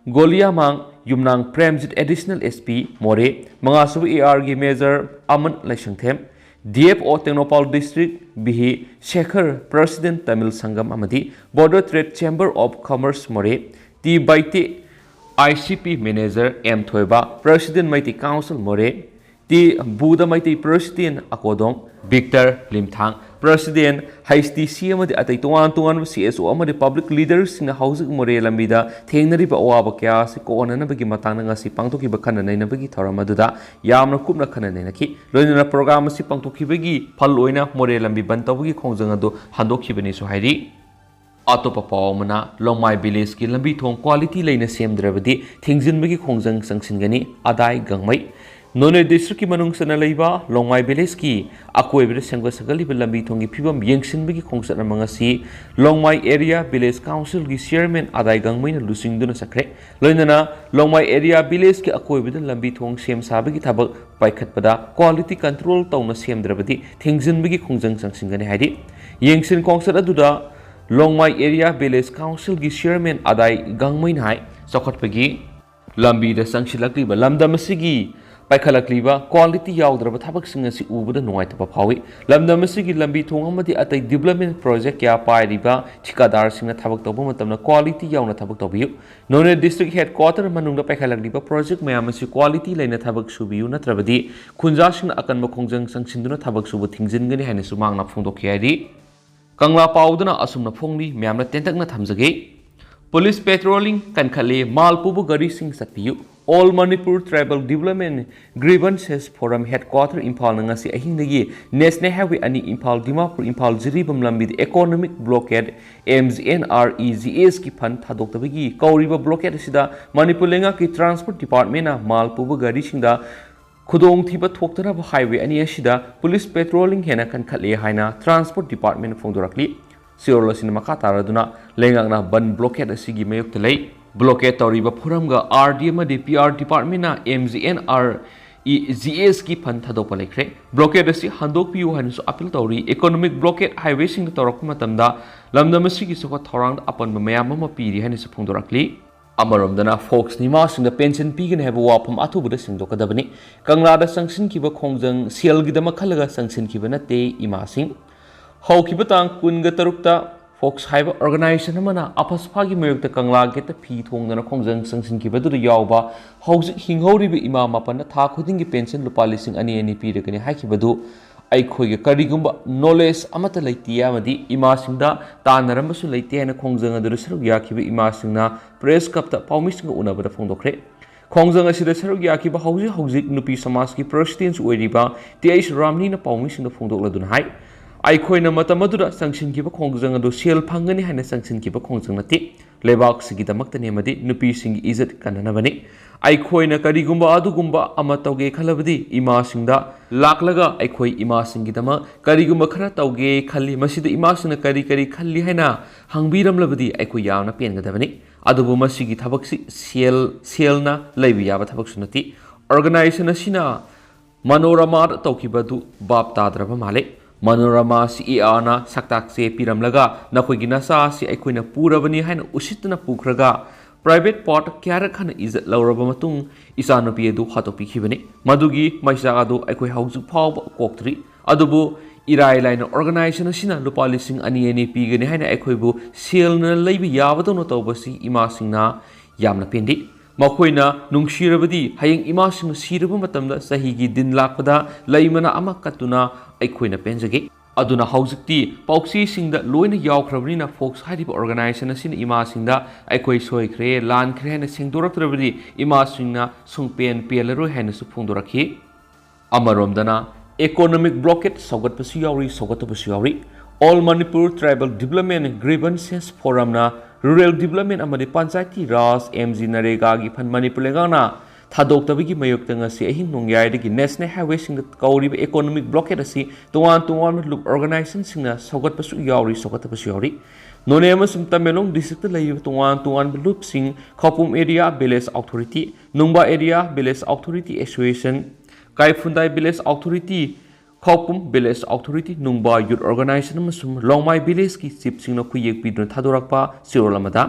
Goliyamang Yumnang Premjit, additional S P Moreh, ꯃꯉꯥꯁꯨꯕ ꯑꯦ ꯑꯥꯔꯒꯤ ꯃꯦꯖꯔ ꯑꯃꯟ ꯂꯩꯁꯪꯊꯦꯝ, D F O Tengnoupal district B ꯍꯤ ꯁꯦꯈꯔ, ꯄ꯭ꯔꯁꯤꯗꯦꯟ ꯇꯥꯃꯤꯜ ꯁꯪꯒꯝ ꯑꯃꯗꯤ Border Trade Chamber of Commerce Moreh, T Baite, I C P manager M Thoiba, president Meitei council Moreh, Budh Meitei president ꯑꯀꯣꯗꯣꯡ, Victor Limthang, president, H T C ꯑꯃꯗꯤ ꯑꯇꯩ ꯇꯣꯉꯥꯟ ꯇꯣꯉꯥꯟꯕ C S ꯑꯣ ꯑꯃꯗꯤ ꯄꯕ꯭ꯂꯤꯛ ꯂꯤꯗꯔꯁꯤꯡꯅ ꯍꯧꯖꯤꯛ ꯃꯣꯔꯦ ꯂꯝꯕꯤꯗ ꯊꯦꯡꯅꯔꯤꯕ ꯑꯋꯥꯕ ꯀꯌꯥ ꯑꯁꯤ ꯀꯣꯛꯍꯟꯅꯅꯕꯒꯤ ꯃꯇꯥꯡꯗ ꯉꯁꯤ ꯄꯥꯡꯊꯣꯛꯈꯤꯕ ꯈꯟꯅ ꯅꯩꯅꯕꯒꯤ ꯊꯧꯔꯝ ꯑꯗꯨꯗ ꯌꯥꯝꯅ ꯀꯨꯞꯅ ꯈꯟꯅ ꯅꯩꯅꯈꯤ꯫ ꯂꯣꯏꯅꯅ ꯄ꯭ꯔꯣꯒ꯭ꯔꯥꯝ ꯑꯁꯤ ꯄꯥꯡꯊꯣꯛꯈꯤꯕꯒꯤ ꯐꯜ ꯑꯣꯏꯅ ꯃꯣꯔꯦ ꯂꯝꯕꯤ ꯕꯟ ꯇꯧꯕꯒꯤ ꯈꯣꯡꯖꯪ ꯑꯗꯨ ꯍꯟꯗꯣꯛꯈꯤꯕꯅꯤꯁꯨ ꯍꯥꯏꯔꯤ꯫ ꯑꯇꯣꯞꯄ ꯄꯥꯎ ꯑꯃꯅ, ꯂꯣꯡꯃꯥꯏ ꯚꯤꯂꯦꯖꯀꯤ ꯂꯝꯕꯤ ꯊꯣꯡ ꯀ꯭ꯋꯥꯂꯤꯇꯤ ꯂꯩꯅ ꯁꯦꯝꯗ꯭ꯔꯕꯗꯤ ꯊꯤꯡꯖꯤꯟꯕꯒꯤ ꯈꯣꯡꯖꯪ ꯆꯪꯁꯤꯟꯒꯅꯤ, ꯑꯗꯥꯏ ꯒꯥꯡꯃꯩ꯫ ꯅꯣꯅꯦ ꯗꯤꯁꯇ꯭ꯔꯤꯛꯀꯤ ꯃꯅꯨꯡ ꯆꯟꯅ ꯂꯩꯕ ꯂꯣꯡꯃꯥꯏ ꯚꯤꯂꯦꯖꯀꯤ ꯑꯀꯣꯏꯕꯗ ꯁꯦꯝꯒꯠ ꯁꯥꯒꯠꯂꯤꯕ ꯂꯝꯕꯤ ꯊꯣꯡꯒꯤ ꯐꯤꯕꯝ ꯌꯦꯡꯁꯤꯟꯕꯒꯤ ꯈꯣꯡꯆꯠ ꯑꯃ ꯉꯁꯤ ꯂꯣꯡꯃꯥꯏ ꯑꯦꯔꯤꯌꯥ ꯚꯤꯂꯦꯖ ꯀꯥꯎꯟꯁꯤꯜꯒꯤ ꯆꯤꯌꯔꯃꯦꯟ ꯑꯗꯥꯏ ꯒꯥꯡꯃꯩꯅ ꯂꯨꯆꯤꯡꯗꯨꯅ ꯆꯠꯈ꯭ꯔꯦ꯫ ꯂꯣꯏꯅꯅ ꯂꯣꯡꯃꯥꯏ ꯑꯦꯔꯤꯌꯥ ꯚꯤꯂꯦꯖꯀꯤ ꯑꯀꯣꯏꯕꯗ ꯂꯝꯕꯤ ꯊꯣꯡ ꯁꯦꯝ ꯁꯥꯕꯒꯤ ꯊꯕꯛ ꯄꯥꯏꯈꯠꯄꯗ ꯀ꯭ꯋꯥꯂꯤꯇꯤ ꯀꯟꯇ꯭ꯔꯣꯜ ꯇꯧꯅ ꯁꯦꯝꯗ꯭ꯔꯕꯗꯤ ꯊꯤꯡꯖꯤꯟꯕꯒꯤ ꯈꯣꯡꯖꯪ ꯆꯪꯁꯤꯟꯒꯅꯤ ꯍꯥꯏꯔꯤ꯫ ꯌꯦꯡꯁꯤꯟ ꯈꯣꯡꯆꯠ ꯑꯗꯨꯗ ꯂꯣꯡꯃꯥꯏ ꯑꯦꯔꯤꯌꯥ ꯚꯤꯂꯦꯖ ꯀꯥꯎꯟꯁꯤꯜꯒꯤ ꯆꯤꯌꯔꯃꯦꯟ ꯑꯗꯥꯏ ꯒꯥꯡꯃꯩꯅ ꯍꯥꯏ, ꯆꯥꯎꯈꯠꯄꯒꯤ ꯂꯝꯕꯤꯗ ꯆꯪꯁꯤꯜꯂꯛꯂꯤꯕ ꯂꯝꯗꯝ ꯑꯁꯤꯒꯤ ꯄꯥꯏꯈꯠꯂꯛꯂꯤꯕ ꯀ꯭ꯋꯥꯂꯤꯇꯤ ꯌꯥꯎꯗ꯭ꯔꯕ ꯊꯕꯛꯁꯤꯡ ꯑꯁꯤ ꯎꯕꯗ ꯅꯨꯡꯉꯥꯏꯇꯕ ꯐꯥꯎꯏ꯫ ꯂꯝꯗꯝ ꯑꯁꯤꯒꯤ ꯂꯝꯕꯤ ꯊꯣꯡ ꯑꯃꯗꯤ ꯑꯇꯩ ꯗꯤꯕꯂꯞꯃꯦꯟ ꯄ꯭ꯔꯣꯖꯦꯛ ꯀꯌꯥ ꯄꯥꯏꯔꯤꯕ ꯊꯤꯀꯥꯗꯥꯔꯁꯤꯡꯅ ꯊꯕꯛ ꯇꯧꯕ ꯃꯇꯝꯗ ꯀ꯭ꯋꯥꯂꯤꯇꯤ ꯌꯥꯎꯅ ꯊꯕꯛ ꯇꯧꯕꯤꯌꯨ꯫ ꯅꯣꯅꯦ ꯗꯤꯁꯇ꯭ꯔꯤꯛ ꯍꯦꯗꯀ꯭ꯋꯥꯇꯔ ꯃꯅꯨꯡꯗ ꯄꯥꯏꯈꯠꯂꯛꯂꯤꯕ ꯄ꯭ꯔꯣꯖꯦꯛ ꯃꯌꯥꯝ ꯑꯁꯤ ꯀ꯭ꯋꯥꯂꯤꯇꯤ ꯂꯩꯅ ꯊꯕꯛ ꯁꯨꯕꯤꯌꯨ, ꯅꯠꯇ꯭ꯔꯕꯗꯤ ꯈꯨꯟꯖꯥꯁꯤꯡꯅ ꯑꯀꯟꯕ ꯈꯣꯡꯖꯪ ꯆꯪꯁꯤꯟꯗꯨꯅ ꯊꯕꯛ ꯁꯨꯕ ꯊꯤꯡꯖꯤꯟꯒꯅꯤ ꯍꯥꯏꯅꯁꯨ ꯃꯍꯥꯛꯅ ꯐꯣꯡꯗꯣꯛꯈꯤ ꯍꯥꯏꯔꯤ꯫ ꯀꯪꯂꯥ ꯄꯥꯎꯗꯅ ꯑꯁꯨꯝꯅ ꯐꯣꯡꯂꯤ, ꯃꯌꯥꯝꯅ ꯇꯦꯟꯇꯛꯅ ꯊꯝꯖꯒꯦ꯫ ꯄꯨꯂꯤꯁ ꯄꯦꯇ꯭ꯔꯣꯂꯤꯡ ꯀꯟꯈꯠꯂꯦ, ꯃꯥꯜ ꯄꯨꯕ ꯒꯥꯔꯤꯁꯤꯡ ꯆꯠꯄꯤꯌꯨ꯫ All Manipur Tribal Development Grievances Forum Headquarter ꯏꯝꯐꯥꯜꯅ ꯉꯁꯤ ꯑꯍꯤꯡꯗꯒꯤ ꯅꯦꯁꯅꯦꯜ ꯍꯥꯏꯋꯦ ꯑꯅꯤ ꯏꯝꯐꯥꯜ ꯗꯤꯃꯥꯄꯨꯔ ꯏꯝꯐꯥꯜ ꯖꯤꯔꯤꯕꯥꯝ ꯂꯝꯕꯤꯗ economic blockade, M G N R E G ꯑꯦꯁꯀꯤ ꯐꯟ ꯊꯥꯗꯣꯛꯇꯕꯒꯤ ꯀꯧꯔꯤꯕ ꯕ꯭ꯂꯣꯀꯦꯠ ꯑꯁꯤꯗ ꯃꯅꯤꯄꯨꯔ ꯂꯩꯉꯥꯛꯀꯤ ꯇ꯭ꯔꯥꯟꯁꯄꯣꯔꯠ ꯗꯤꯄꯥꯔꯠꯃꯦꯟꯅ ꯃꯥꯜ ꯄꯨꯕ ꯒꯥꯔꯤꯁꯤꯡꯗ ꯈꯨꯗꯣꯡꯊꯤꯕ ꯊꯣꯛꯇꯅꯕ ꯍꯥꯏꯋꯦ ꯑꯅꯤ ꯑꯁꯤꯗ ꯄꯨꯂꯤꯁ ꯄꯦꯇ꯭ꯔꯣꯂꯤꯡ ꯍꯦꯟꯅ ꯀꯟꯈꯠꯂꯦ ꯍꯥꯏꯅ ꯇ꯭ꯔꯥꯟꯁꯄꯣꯔꯠ ꯗꯤꯄꯥꯔꯠꯃꯦꯟꯅ ꯐꯣꯡꯗꯣꯔꯛꯂꯤ꯫ ꯆꯦꯔꯣꯜ ꯑꯁꯤꯅ ꯃꯈꯥ ꯇꯥꯔꯗꯨꯅ ꯂꯩꯉꯥꯛꯅ ꯕꯟ ꯕ꯭ꯂꯣꯀꯦꯠ ꯑꯁꯤꯒꯤ ꯃꯥꯌꯣꯛꯇ ꯂꯩ꯫ ꯕ꯭ꯂꯣꯀꯦꯠ ꯇꯧꯔꯤꯕ ꯐꯣꯔꯝꯒ ꯑꯥꯔ ꯗꯤ ꯑꯃꯗꯤ ꯄꯤ ꯑꯥꯔ ꯗꯤꯄꯥꯔꯠꯃꯦꯟꯅ M G N R E G ꯑꯦꯁꯀꯤ ꯐꯟ ꯊꯥꯗꯣꯛꯄ ꯂꯩꯈ꯭ꯔꯦ꯫ ꯕ꯭ꯂꯣꯀꯦꯠ ꯑꯁꯤ ꯍꯟꯗꯣꯛꯄꯤꯌꯨ ꯍꯥꯏꯅꯁꯨ ꯑꯄꯤꯜ ꯇꯧꯔꯤ꯫ ꯏꯀꯣꯅꯣꯃꯤꯛ ꯕ꯭ꯂꯣꯀꯦꯠ ꯍꯥꯏꯋꯦꯁꯤꯡꯗ ꯇꯧꯔꯛꯄ ꯃꯇꯝꯗ ꯂꯝꯗꯝ ꯑꯁꯤꯒꯤ ꯆꯥꯎꯈꯠ ꯊꯧꯔꯥꯡꯗ ꯑꯄꯟꯕ ꯃꯌꯥꯝ ꯑꯃ ꯄꯤꯔꯤ ꯍꯥꯏꯅꯁꯨ ꯐꯣꯡꯗꯣꯔꯛꯂꯤ꯫ ꯑꯃꯔꯣꯝꯗꯅ ꯐꯣꯛꯁ ꯅꯤꯃꯥꯁꯤꯡꯗ ꯄꯦꯟꯁꯟ ꯄꯤꯒꯅꯤ ꯍꯥꯏꯕ ꯋꯥꯐꯝ ꯑꯊꯨꯕꯗ ꯁꯦꯡꯗꯣꯛꯀꯗꯕꯅꯤ꯫ ꯀꯪꯂꯥꯗ ꯆꯪꯁꯤꯟꯈꯤꯕ ꯈꯣꯡꯖꯪ ꯁꯦꯜꯒꯤꯗꯃꯛ ꯈꯜꯂꯒ ꯆꯪꯁꯤꯟꯈꯤꯕ ꯅꯠꯇꯦ ꯏꯃꯥꯁꯤꯡ꯫ ꯍꯧꯈꯤꯕ ꯇꯥꯡ ꯀꯨꯟꯒ ꯇꯔꯨꯛꯇ ꯄꯣꯛꯁ ꯍꯥꯏꯕ ꯑꯣꯔꯒꯅꯥꯏꯖꯦꯁꯟ ꯑꯃꯅ ꯑꯐꯁꯐꯥꯒꯤ ꯃꯥꯌꯣꯛꯇ ꯀꯪꯂꯥ ꯒꯦꯠꯇ ꯐꯤ ꯊꯣꯡꯗꯅ ꯈꯣꯡꯖꯪ ꯆꯪꯁꯤꯟꯈꯤꯕꯗꯨꯗ ꯌꯥꯎꯕ ꯍꯧꯖꯤꯛ ꯍꯤꯡꯍꯧꯔꯤꯕ ꯏꯃꯥ ꯃꯥꯄꯟꯅ ꯊꯥ ꯈꯨꯗꯤꯡꯒꯤ ꯄꯦꯟꯁꯟ ꯂꯨꯄꯥ ꯂꯤꯁꯤꯡ ꯑꯅꯤ ꯑꯅꯤ ꯄꯤꯔꯒꯅꯤ ꯍꯥꯏꯈꯤꯕꯗꯨ ꯑꯩꯈꯣꯏꯒ ꯀꯔꯤꯒꯨꯝꯕ ꯅꯣꯂꯦꯖ ꯑꯃꯠꯇ ꯂꯩꯇꯦ ꯑꯃꯗꯤ ꯏꯃꯥꯁꯤꯡꯗ ꯇꯥꯟꯅꯔꯝꯕꯁꯨ ꯂꯩꯇꯦ ꯍꯥꯏꯅ ꯈꯣꯡꯖꯪ ꯑꯗꯨꯗ ꯁꯔꯨꯛ ꯌꯥꯈꯤꯕ ꯏꯃꯥꯁꯤꯡꯅ ꯄ꯭ꯔꯦꯁ ꯀ꯭ꯂꯕꯇ ꯄꯥꯎꯃꯤꯁꯤꯡꯒ ꯎꯅꯕꯗ ꯐꯣꯡꯗꯣꯛꯈ꯭ꯔꯦ꯫ ꯈꯣꯡꯖꯪ ꯑꯁꯤꯗ ꯁꯔꯨꯛ ꯌꯥꯈꯤꯕ ꯍꯧꯖꯤꯛ ꯍꯧꯖꯤꯛ ꯅꯨꯄꯤ ꯁꯃꯥꯖꯀꯤ ꯄ꯭ꯔꯁꯤꯗꯦꯟꯁꯨ ꯑꯣꯏꯔꯤꯕ ꯇꯤ ꯑꯩꯆ ꯔꯥꯝꯅꯤꯅ ꯄꯥꯎꯃꯤꯁꯤꯡꯗ ꯐꯣꯡꯗꯣꯛꯂꯗꯨꯅ ꯍꯥꯏ, ꯑꯩꯈꯣꯏꯅ ꯃꯇꯝ ꯑꯗꯨꯗ ꯆꯪꯁꯤꯟꯈꯤꯕ ꯈꯣꯡꯖꯪ ꯑꯗꯨ ꯁꯦꯜ ꯐꯪꯒꯅꯤ ꯍꯥꯏꯅ ꯆꯪꯁꯤꯟꯈꯤꯕ ꯈꯣꯡꯖꯪ ꯅꯠꯇꯦ, ꯂꯩꯕꯥꯛꯁꯤꯒꯤꯗꯃꯛꯇꯅꯤ ꯑꯃꯗꯤ ꯅꯨꯄꯤꯁꯤꯡꯒꯤ ꯏꯖꯠ ꯀꯟꯅꯅꯕꯅꯤ꯫ ꯑꯩꯈꯣꯏꯅ ꯀꯔꯤꯒꯨꯝꯕ ꯑꯗꯨꯒꯨꯝꯕ ꯑꯃ ꯇꯧꯒꯦ ꯈꯜꯂꯕꯗꯤ ꯏꯃꯥꯁꯤꯡꯗ ꯂꯥꯛꯂꯒ ꯑꯩꯈꯣꯏ ꯏꯃꯥꯁꯤꯡꯒꯤꯗꯃꯛ ꯀꯔꯤꯒꯨꯝꯕ ꯈꯔ ꯇꯧꯒꯦ ꯈꯜꯂꯤ, ꯃꯁꯤꯗ ꯏꯃꯥꯁꯤꯡꯅ ꯀꯔꯤ ꯀꯔꯤ ꯈꯜꯂꯤ ꯍꯥꯏꯅ ꯍꯪꯕꯤꯔꯝꯂꯕꯗꯤ ꯑꯩꯈꯣꯏ ꯌꯥꯝꯅ ꯄꯦꯟꯒꯗꯕꯅꯤ꯫ ꯑꯗꯨꯕꯨ ꯃꯁꯤꯒꯤ ꯊꯕꯛꯁꯤ ꯁꯦꯜ, ꯁꯦꯜꯅ ꯂꯩꯕ ꯌꯥꯕ ꯊꯕꯛꯁꯨ ꯅꯠꯇꯦ꯫ ꯑꯣꯔꯒꯅꯥꯏꯖꯦꯁꯟ ꯑꯁꯤꯅ ꯃꯅꯣꯔꯃꯥꯗ ꯇꯧꯈꯤꯕꯗꯨ ꯚꯥꯞ ꯇꯥꯗ꯭ꯔꯕ ꯃꯥꯜꯂꯦ꯫ ꯃꯅꯣꯔꯃꯥ ꯁꯤ ꯏ ꯑꯥꯔꯅ ꯁꯛꯇꯥꯛꯁꯦ ꯄꯤꯔꯝꯂꯒ ꯅꯈꯣꯏꯒꯤ ꯅꯆꯥ ꯑꯁꯤ ꯑꯩꯈꯣꯏꯅ ꯄꯨꯔꯕꯅꯤ ꯍꯥꯏꯅ ꯎꯁꯤꯠꯇꯅ ꯄꯨꯈ꯭ꯔꯒ ꯄ꯭ꯔꯥꯏꯚꯦꯠ ꯄꯥꯔꯠ ꯀꯌꯥꯔꯛ ꯍꯟꯅ ꯏꯖꯠ ꯂꯧꯔꯕ ꯃꯇꯨꯡ ꯏꯆꯥꯅꯨꯄꯤ ꯑꯗꯨ ꯍꯥꯠꯇꯣꯛꯄꯤꯈꯤꯕꯅꯤ꯫ ꯃꯗꯨꯒꯤ ꯃꯩꯆꯥꯛ ꯑꯗꯨ ꯑꯩꯈꯣꯏ ꯍꯧꯖꯤꯛ ꯐꯥꯎꯕ ꯀꯣꯛꯇ꯭ꯔꯤ꯫ ꯑꯗꯨꯕꯨ ꯏꯔꯥꯏ ꯂꯥꯏꯅ ꯑꯣꯔꯒꯅꯥꯏꯖꯦꯁꯟ ꯑꯁꯤꯅ ꯂꯨꯄꯥ ꯂꯤꯁꯤꯡ ꯑꯅꯤ ꯑꯅꯤ ꯄꯤꯒꯅꯤ ꯍꯥꯏꯅ ꯑꯩꯈꯣꯏꯕꯨ ꯁꯦꯜꯅ ꯂꯩꯕ ꯌꯥꯕꯗꯧꯅ ꯇꯧꯕꯁꯤ ꯏꯃꯥꯁꯤꯡꯅ ꯌꯥꯝꯅ ꯄꯦꯟꯗꯦ꯫ ꯃꯈꯣꯏꯅ ꯅꯨꯡꯁꯤꯔꯕꯗꯤ ꯍꯌꯦꯡ ꯏꯃꯥꯁꯤꯡꯅ ꯁꯤꯔꯕ ꯃꯇꯝꯗ ꯆꯍꯤꯒꯤ ꯗꯤꯟ ꯂꯥꯛꯄꯗ ꯂꯩ ꯃꯅꯥ ꯑꯃ ꯀꯠꯇꯨꯅ ꯑꯩꯈꯣꯏꯅ ꯄꯦꯟꯖꯒꯦ꯫ ꯑꯗꯨꯅ ꯍꯧꯖꯤꯛꯇꯤ ꯄꯥꯎꯆꯦꯁꯤꯡꯗ ꯂꯣꯏꯅ ꯌꯥꯎꯈ꯭ꯔꯕꯅꯤꯅ ꯐꯣꯛꯁ ꯍꯥꯏꯔꯤꯕ ꯑꯣꯔꯒꯅꯥꯏꯖꯦꯁꯟ ꯑꯁꯤꯅ ꯏꯃꯥꯁꯤꯡꯗ ꯑꯩꯈꯣꯏ ꯁꯣꯏꯈ꯭ꯔꯦ, ꯂꯥꯟꯈ꯭ꯔꯦ ꯍꯥꯏꯅ ꯁꯦꯡꯗꯣꯔꯛꯇ꯭ꯔꯕꯗꯤ ꯏꯃꯥꯁꯤꯡꯅ ꯁꯨꯡꯄꯦꯟ ꯄꯦꯜꯂꯔꯣꯏ ꯍꯥꯏꯅꯁꯨ ꯐꯣꯡꯗꯣꯔꯛꯈꯤ꯫ ꯑꯃꯔꯣꯝꯗꯅ economic blockade ꯁꯧꯒꯠꯄꯁꯨ ꯌꯥꯎꯔꯤ, ꯁꯧꯒꯠꯇꯕꯁꯨ ꯌꯥꯎꯔꯤ꯫ All Manipur Tribal Development Grievances Forumꯅ Rural Development ꯑꯃꯗꯤ Panchayati Raj, M G NREGAꯒꯤ fund Manipur ꯂꯩꯉꯥꯛꯅ ꯊꯥꯗꯣꯛꯇꯕꯒꯤ ꯃꯥꯌꯣꯛꯇ ꯉꯁꯤ ꯑꯍꯤꯡ ꯅꯣꯡꯌꯥꯏꯗꯒꯤ national highwayꯁꯤꯡꯗ ꯀꯧꯔꯤꯕ economic blockade ꯑꯁꯤ ꯇꯣꯉꯥꯟ ꯇꯣꯉꯥꯟꯕ ꯂꯨꯞ organizationꯁꯤꯡꯅ ꯁꯧꯒꯠꯄꯁꯨ ꯌꯥꯎꯔꯤ, ꯁꯧꯒꯠꯇꯕꯁꯨ ꯌꯥꯎꯔꯤ꯫ ꯅꯣꯅꯦ ꯑꯃꯁꯨꯡ ꯇꯃꯦꯡꯂꯣꯡ districtꯇ ꯂꯩꯔꯤꯕ ꯇꯣꯉꯥꯟ ꯇꯣꯉꯥꯟꯕ ꯂꯨꯞꯁꯤꯡ ꯈꯧꯄꯨꯝ area village authority, ꯅꯨꯡꯕꯥ area village authority association, ꯀꯥꯏꯐꯨꯟꯗꯥꯏ village authority, ꯈꯧꯄꯨꯝ village authority, ꯅꯨꯡꯕꯥ youth organization ꯑꯃꯁꯨꯡ ꯂꯣꯡꯃꯥꯏ villageꯀꯤ chiefꯁꯤꯡꯅ ꯈꯨꯌꯦꯛ ꯄꯤꯗꯨꯅ ꯊꯥꯗꯣꯔꯛꯄ ꯆꯦꯔꯣꯜ ꯑꯃꯗ,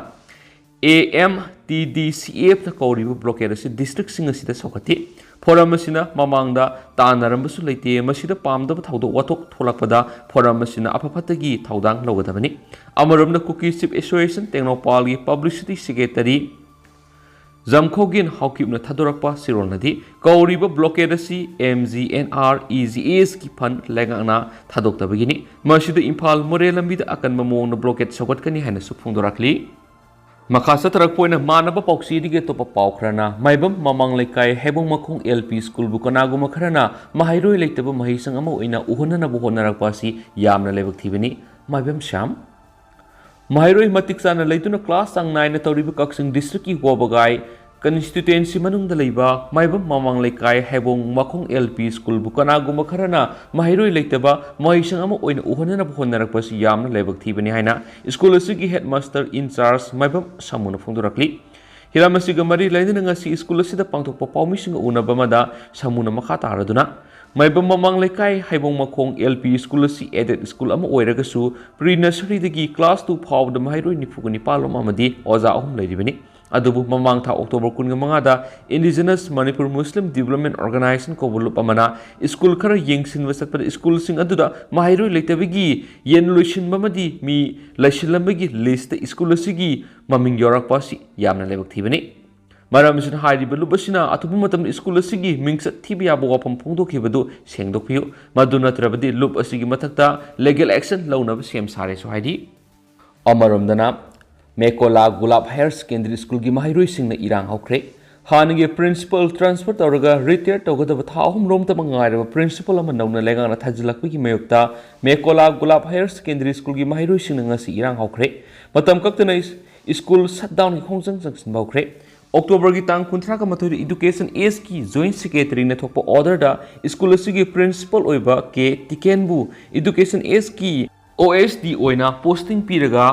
A M TDCF ꯅ ꯀꯧꯔꯤꯕ blockade ꯑꯁꯤ district ꯁꯤꯡ ꯑꯁꯤꯗ ꯁꯧꯒꯠꯈꯤ꯫ Forum ꯑꯁꯤꯅ ꯃꯃꯥꯡꯗ ꯇꯥꯟꯅꯔꯝꯕꯁꯨ ꯂꯩꯇꯦ꯫ ꯃꯁꯤꯗ ꯄꯥꯝꯗꯕ ꯊꯧꯗꯣꯛ ꯋꯥꯊꯣꯛ ꯊꯣꯛꯂꯛꯄꯗ forum ꯑꯁꯤꯅ ꯑꯐ ꯐꯠꯇꯒꯤ ꯊꯧꯗꯥꯡ ꯂꯧꯒꯗꯕꯅꯤ꯫ ꯑꯃꯔꯣꯝꯗ Kuki Chief Association ꯇꯦꯡꯅꯧꯄꯜꯒꯤ publicity secretary ꯖꯝꯈꯣꯒꯤꯟ ꯍꯥꯎꯀꯤꯞꯅ ꯊꯥꯗꯣꯔꯛꯄ ꯆꯦꯔꯣꯜꯅꯗꯤ ꯀꯧꯔꯤꯕ blockade ꯑꯁꯤ MGNREGS ꯀꯤ fund ꯂꯩꯉꯥꯛꯅ ꯊꯥꯗꯣꯛꯇꯕꯒꯤꯅꯤ꯫ ꯃꯁꯤꯗ ꯏꯝꯐꯥꯜ ꯃꯣꯔꯦ ꯂꯝꯕꯤꯗ ꯑꯀꯟꯕ ꯃꯑꯣꯡꯗ blockade ꯁꯧꯒꯠꯀꯅꯤ ꯍꯥꯏꯅꯁꯨ ꯐꯣꯡꯗꯣꯔꯛꯂꯤ꯫ ꯃꯈꯥ ꯆꯠꯊꯔꯛꯄ ꯑꯣꯏꯅ ꯃꯥꯟꯅꯕ ꯄꯥꯎꯆꯦꯗꯒꯤ ꯑꯇꯣꯞꯄ ꯄꯥꯎ ꯈꯔꯅ, ꯃꯥꯏꯕꯝ ꯃꯃꯥꯡ ꯂꯩꯀꯥꯏ ꯍꯩꯕꯣꯡ ꯃꯈꯣꯡ LP school ꯕꯨ ꯀꯅꯥꯒꯨꯝꯕ ꯈꯔꯅ ꯃꯍꯩꯔꯣꯏ ꯂꯩꯇꯕ ꯃꯍꯩꯁꯪ ꯑꯃ ꯑꯣꯏꯅ ꯎꯍꯟꯅꯅꯕ ꯍꯣꯠꯅꯔꯛꯄ ꯑꯁꯤ ꯌꯥꯝꯅ ꯂꯥꯏꯕꯛ ꯊꯤꯕꯅꯤ꯫ ꯃꯥꯏꯕꯝ ꯁ꯭ꯌꯥꯝ꯫ ꯃꯍꯩꯔꯣꯏ ꯃꯇꯤꯛ ꯆꯥꯅ ꯂꯩꯗꯨꯅ class ꯆꯥꯡ ꯅꯥꯏꯅ ꯇꯧꯔꯤꯕ ꯀꯛꯆꯤꯡ district ꯀꯤ ꯋꯥꯕꯒꯥꯏ constituency ꯃꯅꯨꯡꯗ ꯂꯩꯕ ꯃꯥꯏꯕꯝ ꯃꯃꯥꯡ ꯂꯩꯀꯥꯏ ꯍꯩꯕꯣꯡ ꯃꯈꯣꯡ LP school ꯕꯨ ꯀꯅꯥꯒꯨꯝꯕ ꯈꯔꯅ ꯃꯍꯩꯔꯣꯏ ꯂꯩꯇꯕ ꯃꯍꯩꯁꯪ ꯑꯃ ꯑꯣꯏꯅ ꯎꯍꯟꯅꯅꯕ ꯍꯣꯠꯅꯔꯛꯄ ꯑꯁꯤ ꯌꯥꯝꯅ ꯂꯥꯏꯕꯛ ꯊꯤꯕꯅꯤ ꯍꯥꯏꯅ school ꯑꯁꯤꯒꯤ headmaster in charge ꯃꯥꯏꯕꯝ ꯁꯥꯃꯨꯅ ꯐꯣꯡꯗꯣꯔꯛꯂꯤ꯫ ꯍꯤꯔꯝ ꯑꯁꯤꯒ ꯃꯔꯤ ꯂꯩꯅꯅ ꯉꯁꯤ school ꯑꯁꯤꯗ ꯄꯥꯡꯊꯣꯛꯄ ꯄꯥꯎꯃꯤꯁꯤꯡꯒ ꯎꯅꯕ ꯑꯃꯗ ꯁꯥꯃꯨꯅ ꯃꯈꯥ ꯇꯥꯔꯗꯨꯅ, ꯃꯥꯏꯕꯝ ꯃꯃꯥꯡ ꯂꯩꯀꯥꯏ ꯍꯩꯕꯣꯡ ꯃꯈꯣꯡ LP school ꯑꯁꯤ aided school ꯑꯃ ꯑꯣꯏꯔꯒꯁꯨ pre nursery ꯗꯒꯤ class two ꯐꯥꯎꯕꯗ ꯃꯍꯩꯔꯣꯏ ꯅꯤꯐꯨꯒ ꯅꯤꯄꯥꯜ ꯂꯣꯝ ꯑꯃꯗꯤ ꯑꯣꯖꯥ ꯑꯍꯨꯝ ꯂꯩꯔꯤꯕꯅꯤ꯫ ꯑꯗꯨꯕꯨ ꯃꯃꯥꯡ ꯊꯥ October ꯀꯨꯟꯒ ꯃꯉꯥꯗ Indigenous Manipur Muslim Development Organization ꯀꯧꯕ ꯂꯨꯞ ꯑꯃꯅ school ꯈꯔ ꯌꯦꯡꯁꯤꯟꯕ ꯆꯠꯄꯗ school ꯁꯤꯡ ꯑꯗꯨꯗ ꯃꯍꯩꯔꯣꯏ ꯂꯩꯇꯕꯒꯤ ꯌꯦꯟ ꯂꯣꯏꯁꯤꯟꯕ ꯑꯃꯗꯤ ꯃꯤ ꯂꯩꯁꯤꯜꯂꯝꯕꯒꯤ list ꯇ school ꯑꯁꯤꯒꯤ ꯃꯃꯤꯡ ꯌꯥꯎꯔꯛꯄ ꯑꯁꯤ ꯌꯥꯝꯅ ꯂꯥꯏꯕꯛ ꯊꯤꯕꯅꯤ꯫ ꯃꯔꯝ ꯑꯁꯤꯅ ꯍꯥꯏꯔꯤꯕ ꯂꯨꯞ ꯑꯁꯤꯅ ꯑꯊꯨꯕ ꯃꯇꯝꯗ school ꯑꯁꯤꯒꯤ ꯃꯤꯡꯆꯠ ꯊꯤꯕ ꯌꯥꯕ ꯋꯥꯐꯝ ꯐꯣꯡꯗꯣꯛꯈꯤꯕꯗꯨ ꯁꯦꯡꯗꯣꯛꯄꯤꯌꯨ꯫ ꯃꯗꯨ ꯅꯠꯇ꯭ꯔꯕꯗꯤ ꯂꯨꯞ ꯑꯁꯤꯒꯤ ꯃꯊꯛꯇ legal action ꯂꯧꯅꯕ ꯁꯦꯝ ꯁꯥꯔꯦꯁꯨ ꯍꯥꯏꯔꯤ꯫ ꯑꯃꯔꯣꯝꯗꯅ ꯃꯦꯀꯣꯂꯥ ꯒꯨꯂꯥꯞ Higher Secondary School ꯒꯤ ꯃꯍꯩꯔꯣꯏꯁꯤꯡꯅ ꯏꯔꯥꯡ ꯍꯧꯈ꯭ꯔꯦ꯫ ꯍꯥꯟꯅꯒꯤ principal transfer ꯇꯧꯔꯒ retire ꯇꯧꯒꯗꯕ ꯊꯥ ꯑꯍꯨꯝ ꯔꯣꯝꯇꯃꯛ ꯉꯥꯏꯔꯕ principal ꯑꯃ ꯅꯧꯅ ꯂꯩꯉꯥꯛꯅ ꯊꯥꯖꯤꯜꯂꯛꯄꯒꯤ ꯃꯥꯌꯣꯛꯇ ꯃꯦꯀꯣꯂꯥ ꯒꯨꯂꯥꯞ Higher Secondary School ꯒꯤ ꯃꯍꯩꯔꯣꯏꯁꯤꯡꯅ ꯉꯁꯤ ꯏꯔꯥꯡ ꯍꯧꯈ꯭ꯔꯦ꯫ ꯃꯇꯝ ꯀꯛꯇꯅ school shutdown ꯒꯤ ꯈꯣꯡꯖꯪ ꯆꯪꯁꯤꯟꯕ ꯍꯧꯈ꯭ꯔꯦ꯫ October ꯒꯤ ꯇꯥꯡ ꯀꯨꯟꯊ꯭ꯔꯥꯒ ꯃꯥꯊꯣꯏꯗ Education S ꯀꯤ Joint Secretary ꯅ ꯊꯣꯛꯄ order ꯗ school ꯑꯁꯤꯒꯤ principal ꯑꯣꯏꯕ ꯀꯦ ꯇꯤꯀꯦꯟꯕꯨ Education S ꯀꯤ OSD ꯑꯣꯏꯅ posting ꯄꯤꯔꯒ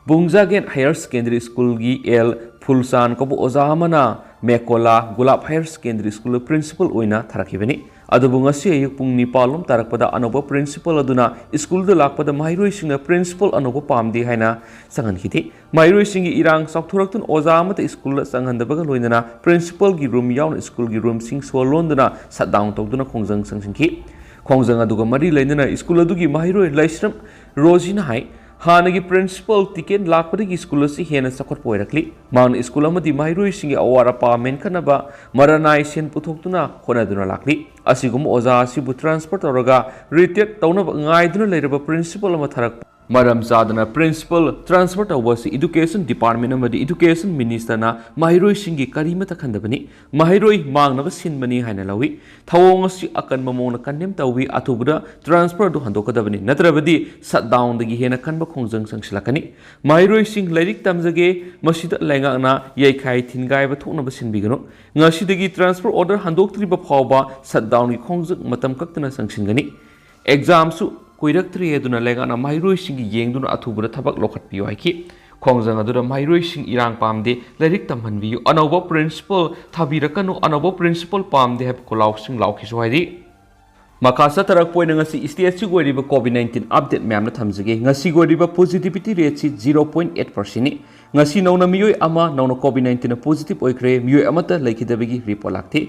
ꯕꯨꯡꯖꯥꯒꯦꯟ Higher Secondary School ꯒꯤ ꯑꯦꯜ ꯐꯨꯜꯆꯥꯟ ꯀꯧꯕ ꯑꯣꯖꯥ ꯑꯃꯅ ꯃꯦꯀꯣꯂꯥ ꯒꯨꯂꯥꯞ Higher Secondary School ꯗ principal ꯑꯣꯏꯅ ꯊꯥꯔꯛꯈꯤꯕꯅꯤ꯫ ꯑꯗꯨꯕꯨ ꯉꯁꯤ ꯑꯌꯨꯛ ꯄꯨꯡ ꯅꯤꯄꯥꯜ ꯂꯣꯝ ꯇꯥꯔꯛꯄꯗ ꯑꯅꯧꯕ ꯄ꯭ꯔꯤꯟꯁꯤꯄꯜ ꯑꯗꯨꯅ ꯁ꯭ꯀꯨꯜꯗ ꯂꯥꯛꯄꯗ ꯃꯍꯩꯔꯣꯏꯁꯤꯡꯅ ꯄ꯭ꯔꯤꯟꯁꯤꯄꯜ ꯑꯅꯧꯕ ꯄꯥꯝꯗꯦ ꯍꯥꯏꯅ ꯆꯪꯍꯟꯈꯤꯗꯦ꯫ ꯃꯍꯩꯔꯣꯏꯁꯤꯡꯒꯤ ꯏꯔꯥꯡ ꯆꯥꯎꯊꯣꯔꯛꯇꯨꯅ ꯑꯣꯖꯥ ꯑꯃꯠꯇ ꯁ꯭ꯀꯨꯜꯗ ꯆꯪꯍꯟꯗꯕꯒ ꯂꯣꯏꯅꯅ ꯄ꯭ꯔꯤꯟꯁꯤꯄꯜꯒꯤ ꯔꯨꯝ ꯌꯥꯎꯅ ꯁ꯭ꯀꯨꯜꯒꯤ ꯔꯨꯝꯁꯤꯡ ꯁꯣ ꯂꯣꯟꯗꯨꯅ ꯁꯠ ꯗꯥꯎꯟ ꯇꯧꯗꯨꯅ ꯈꯣꯡꯖꯪ ꯆꯪꯁꯤꯟꯈꯤ꯫ ꯈꯣꯡꯖꯪ ꯑꯗꯨꯒ ꯃꯔꯤ ꯂꯩꯅꯅ ꯁ꯭ꯀꯨꯜ ꯑꯗꯨꯒꯤ ꯃꯍꯩꯔꯣꯏ ꯂꯩꯁ꯭ꯔꯝ ꯔꯣꯖꯤꯅ ꯍꯥꯏ, ꯍꯥꯟꯅꯒꯤ ꯄ꯭ꯔꯤꯟꯁꯤꯄꯜ ꯇꯤꯀꯦꯟ ꯂꯥꯛꯄꯗꯒꯤ ꯁ꯭ꯀꯨꯜ ꯑꯁꯤ ꯍꯦꯟꯅ ꯆꯥꯎꯈꯠꯄ ꯑꯣꯏꯔꯛꯂꯤ꯫ ꯃꯍꯥꯛꯅ ꯁ꯭ꯀꯨꯜ ꯑꯃꯗꯤ ꯃꯍꯩꯔꯣꯏꯁꯤꯡꯒꯤ ꯑꯋꯥꯠ ꯑꯄꯥ ꯃꯦꯟꯈꯠꯅꯕ ꯃꯔꯥꯅꯥꯏ ꯁꯦꯟ ꯄꯨꯊꯣꯛꯇꯨꯅ ꯍꯣꯠꯅꯗꯨꯅ ꯂꯥꯛꯂꯤ꯫ ꯑꯁꯤꯒꯨꯝꯕ ꯑꯣꯖꯥ ꯑꯁꯤꯕꯨ ꯇ꯭ꯔꯥꯟꯁꯐꯔ ꯇꯧꯔꯒ ꯔꯤꯇꯥꯌꯔ ꯇꯧꯅꯕ ꯉꯥꯏꯗꯨꯅ ꯂꯩꯔꯕ ꯄ꯭ꯔꯤꯟꯁꯤꯄꯜ ꯑꯃ ꯊꯥꯔꯛꯄ ꯃꯔꯝ ꯆꯥꯗꯅ ꯄ꯭ꯔꯤꯟꯁꯤꯄꯜ ꯇ꯭ꯔꯥꯟꯁꯐꯔ ꯇꯧꯕ ꯑꯁꯤ ꯏꯗꯨꯀꯦꯁꯟ ꯗꯤꯄꯥꯔꯠꯃꯦꯟ ꯑꯃꯗꯤ ꯏꯗꯨꯀꯦꯁꯟ ꯃꯤꯅꯤꯁꯇꯔꯅ ꯃꯍꯩꯔꯣꯏꯁꯤꯡꯒꯤ ꯀꯔꯤꯃꯠꯇ ꯈꯟꯗꯕꯅꯤ, ꯃꯍꯩꯔꯣꯏ ꯃꯥꯡꯅꯕ ꯁꯤꯟꯕꯅꯤ ꯍꯥꯏꯅ ꯂꯧꯏ꯫ ꯊꯧꯑꯣꯡ ꯑꯁꯤ ꯑꯀꯟꯕ ꯃꯑꯣꯡꯗ ꯀꯟꯗꯦꯝ ꯇꯧꯏ꯫ ꯑꯊꯨꯕꯗ transfer ꯑꯗꯨ ꯍꯟꯗꯣꯛꯀꯗꯕꯅꯤ, ꯅꯠꯇ꯭ꯔꯕꯗꯤ shut down ꯗꯒꯤ ꯍꯦꯟꯅ ꯀꯟꯕ ꯈꯣꯡꯖꯪ ꯆꯪꯁꯤꯜꯂꯛꯀꯅꯤ꯫ ꯃꯍꯩꯔꯣꯏꯁꯤꯡ ꯂꯥꯏꯔꯤꯛ ꯇꯝꯖꯒꯦ, ꯃꯁꯤꯗ ꯂꯩꯉꯥꯛꯅ ꯌꯩꯈꯥꯏ ꯊꯤꯟꯒꯥꯏꯕ ꯊꯣꯛꯅꯕ ꯁꯤꯟꯕꯤꯒꯅꯨ꯫ ꯉꯁꯤꯗꯒꯤ transfer order ꯍꯟꯗꯣꯛꯇ꯭ꯔꯤꯕ ꯐꯥꯎꯕ shut down ꯒꯤ ꯈꯣꯡꯖꯪ ꯃꯇꯝ ꯀꯛꯇꯅ ꯆꯪꯁꯤꯟꯒꯅꯤ꯫ Exam ꯁꯨ ꯀꯨꯏꯔꯛꯇ꯭ꯔꯦ, ꯑꯗꯨꯅ ꯂꯩꯉꯥꯛꯅ ꯃꯍꯩꯔꯣꯏꯁꯤꯡꯒꯤ ꯌꯦꯡꯗꯨꯅ ꯑꯊꯨꯕꯗ ꯊꯕꯛ ꯂꯧꯈꯠꯄꯤꯌꯨ ꯍꯥꯏꯈꯤ꯫ ꯈꯣꯡꯖꯪ ꯑꯗꯨꯗ ꯃꯍꯩꯔꯣꯏꯁꯤꯡ ꯏꯔꯥꯡ ꯄꯥꯝꯗꯦ, ꯂꯥꯏꯔꯤꯛ ꯇꯝꯍꯟꯕꯤꯌꯨ, ꯑꯅꯧꯕ ꯄ꯭ꯔꯤꯟꯁꯤꯄꯜ ꯊꯥꯕꯤꯔꯛꯀꯅꯨ, ꯑꯅꯧꯕ ꯄ꯭ꯔꯤꯟꯁꯤꯄꯜ ꯄꯥꯝꯗꯦ ꯍꯥꯏꯕ ꯈꯣꯜꯂꯥꯎꯁꯤꯡ ꯂꯥꯎꯈꯤꯁꯨ ꯍꯥꯏꯔꯤ꯫ ꯃꯈꯥ ꯆꯠꯊꯔꯛꯄ ꯑꯣꯏꯅ ꯉꯁꯤ state ꯑꯁꯤꯒꯤ ꯑꯣꯏꯔꯤꯕ COVID nineteen update ꯃꯌꯥꯝꯅ ꯊꯝꯖꯒꯦ꯫ ꯉꯁꯤꯒꯤ ꯑꯣꯏꯔꯤꯕ positivity rate ꯁꯤ zero point eight percent ꯅꯤ꯫ ꯉꯁꯤ ꯅꯧꯅ ꯃꯤꯑꯣꯏ ꯑꯃ ꯅꯧꯅ COVID nineteen ꯅ positive ꯑꯣꯏꯈ꯭ꯔꯦ, ꯃꯤꯑꯣꯏ ꯑꯃꯠꯇ ꯂꯩꯈꯤꯗꯕꯒꯤ report ꯂꯥꯛꯇꯦ꯫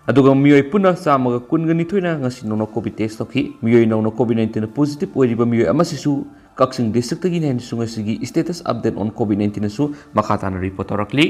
ꯑꯗꯨꯒ ꯃꯤꯑꯣꯏ ꯄꯨꯟꯅ ꯆꯥꯝꯃꯒ ꯀꯨꯟꯒ ꯅꯤꯊꯣꯏꯅ ꯉꯁꯤ ꯅꯧꯅ COVID test ꯇꯧꯈꯤ꯫ ꯃꯤꯑꯣꯏ ꯅꯧꯅ COVID nineteen ꯅ positive ꯑꯣꯏꯔꯤꯕ ꯃꯤꯑꯣꯏ ꯑꯃꯁꯤꯁꯨ ꯀꯛꯆꯤꯡ district ꯇꯒꯤꯅꯤ ꯍꯥꯏꯅꯁꯨ ꯉꯁꯤꯒꯤ status update on COVID nineteen ꯅꯁꯨ ꯃꯈꯥ ꯇꯥꯅ report ꯇꯧꯔꯛꯂꯤ꯫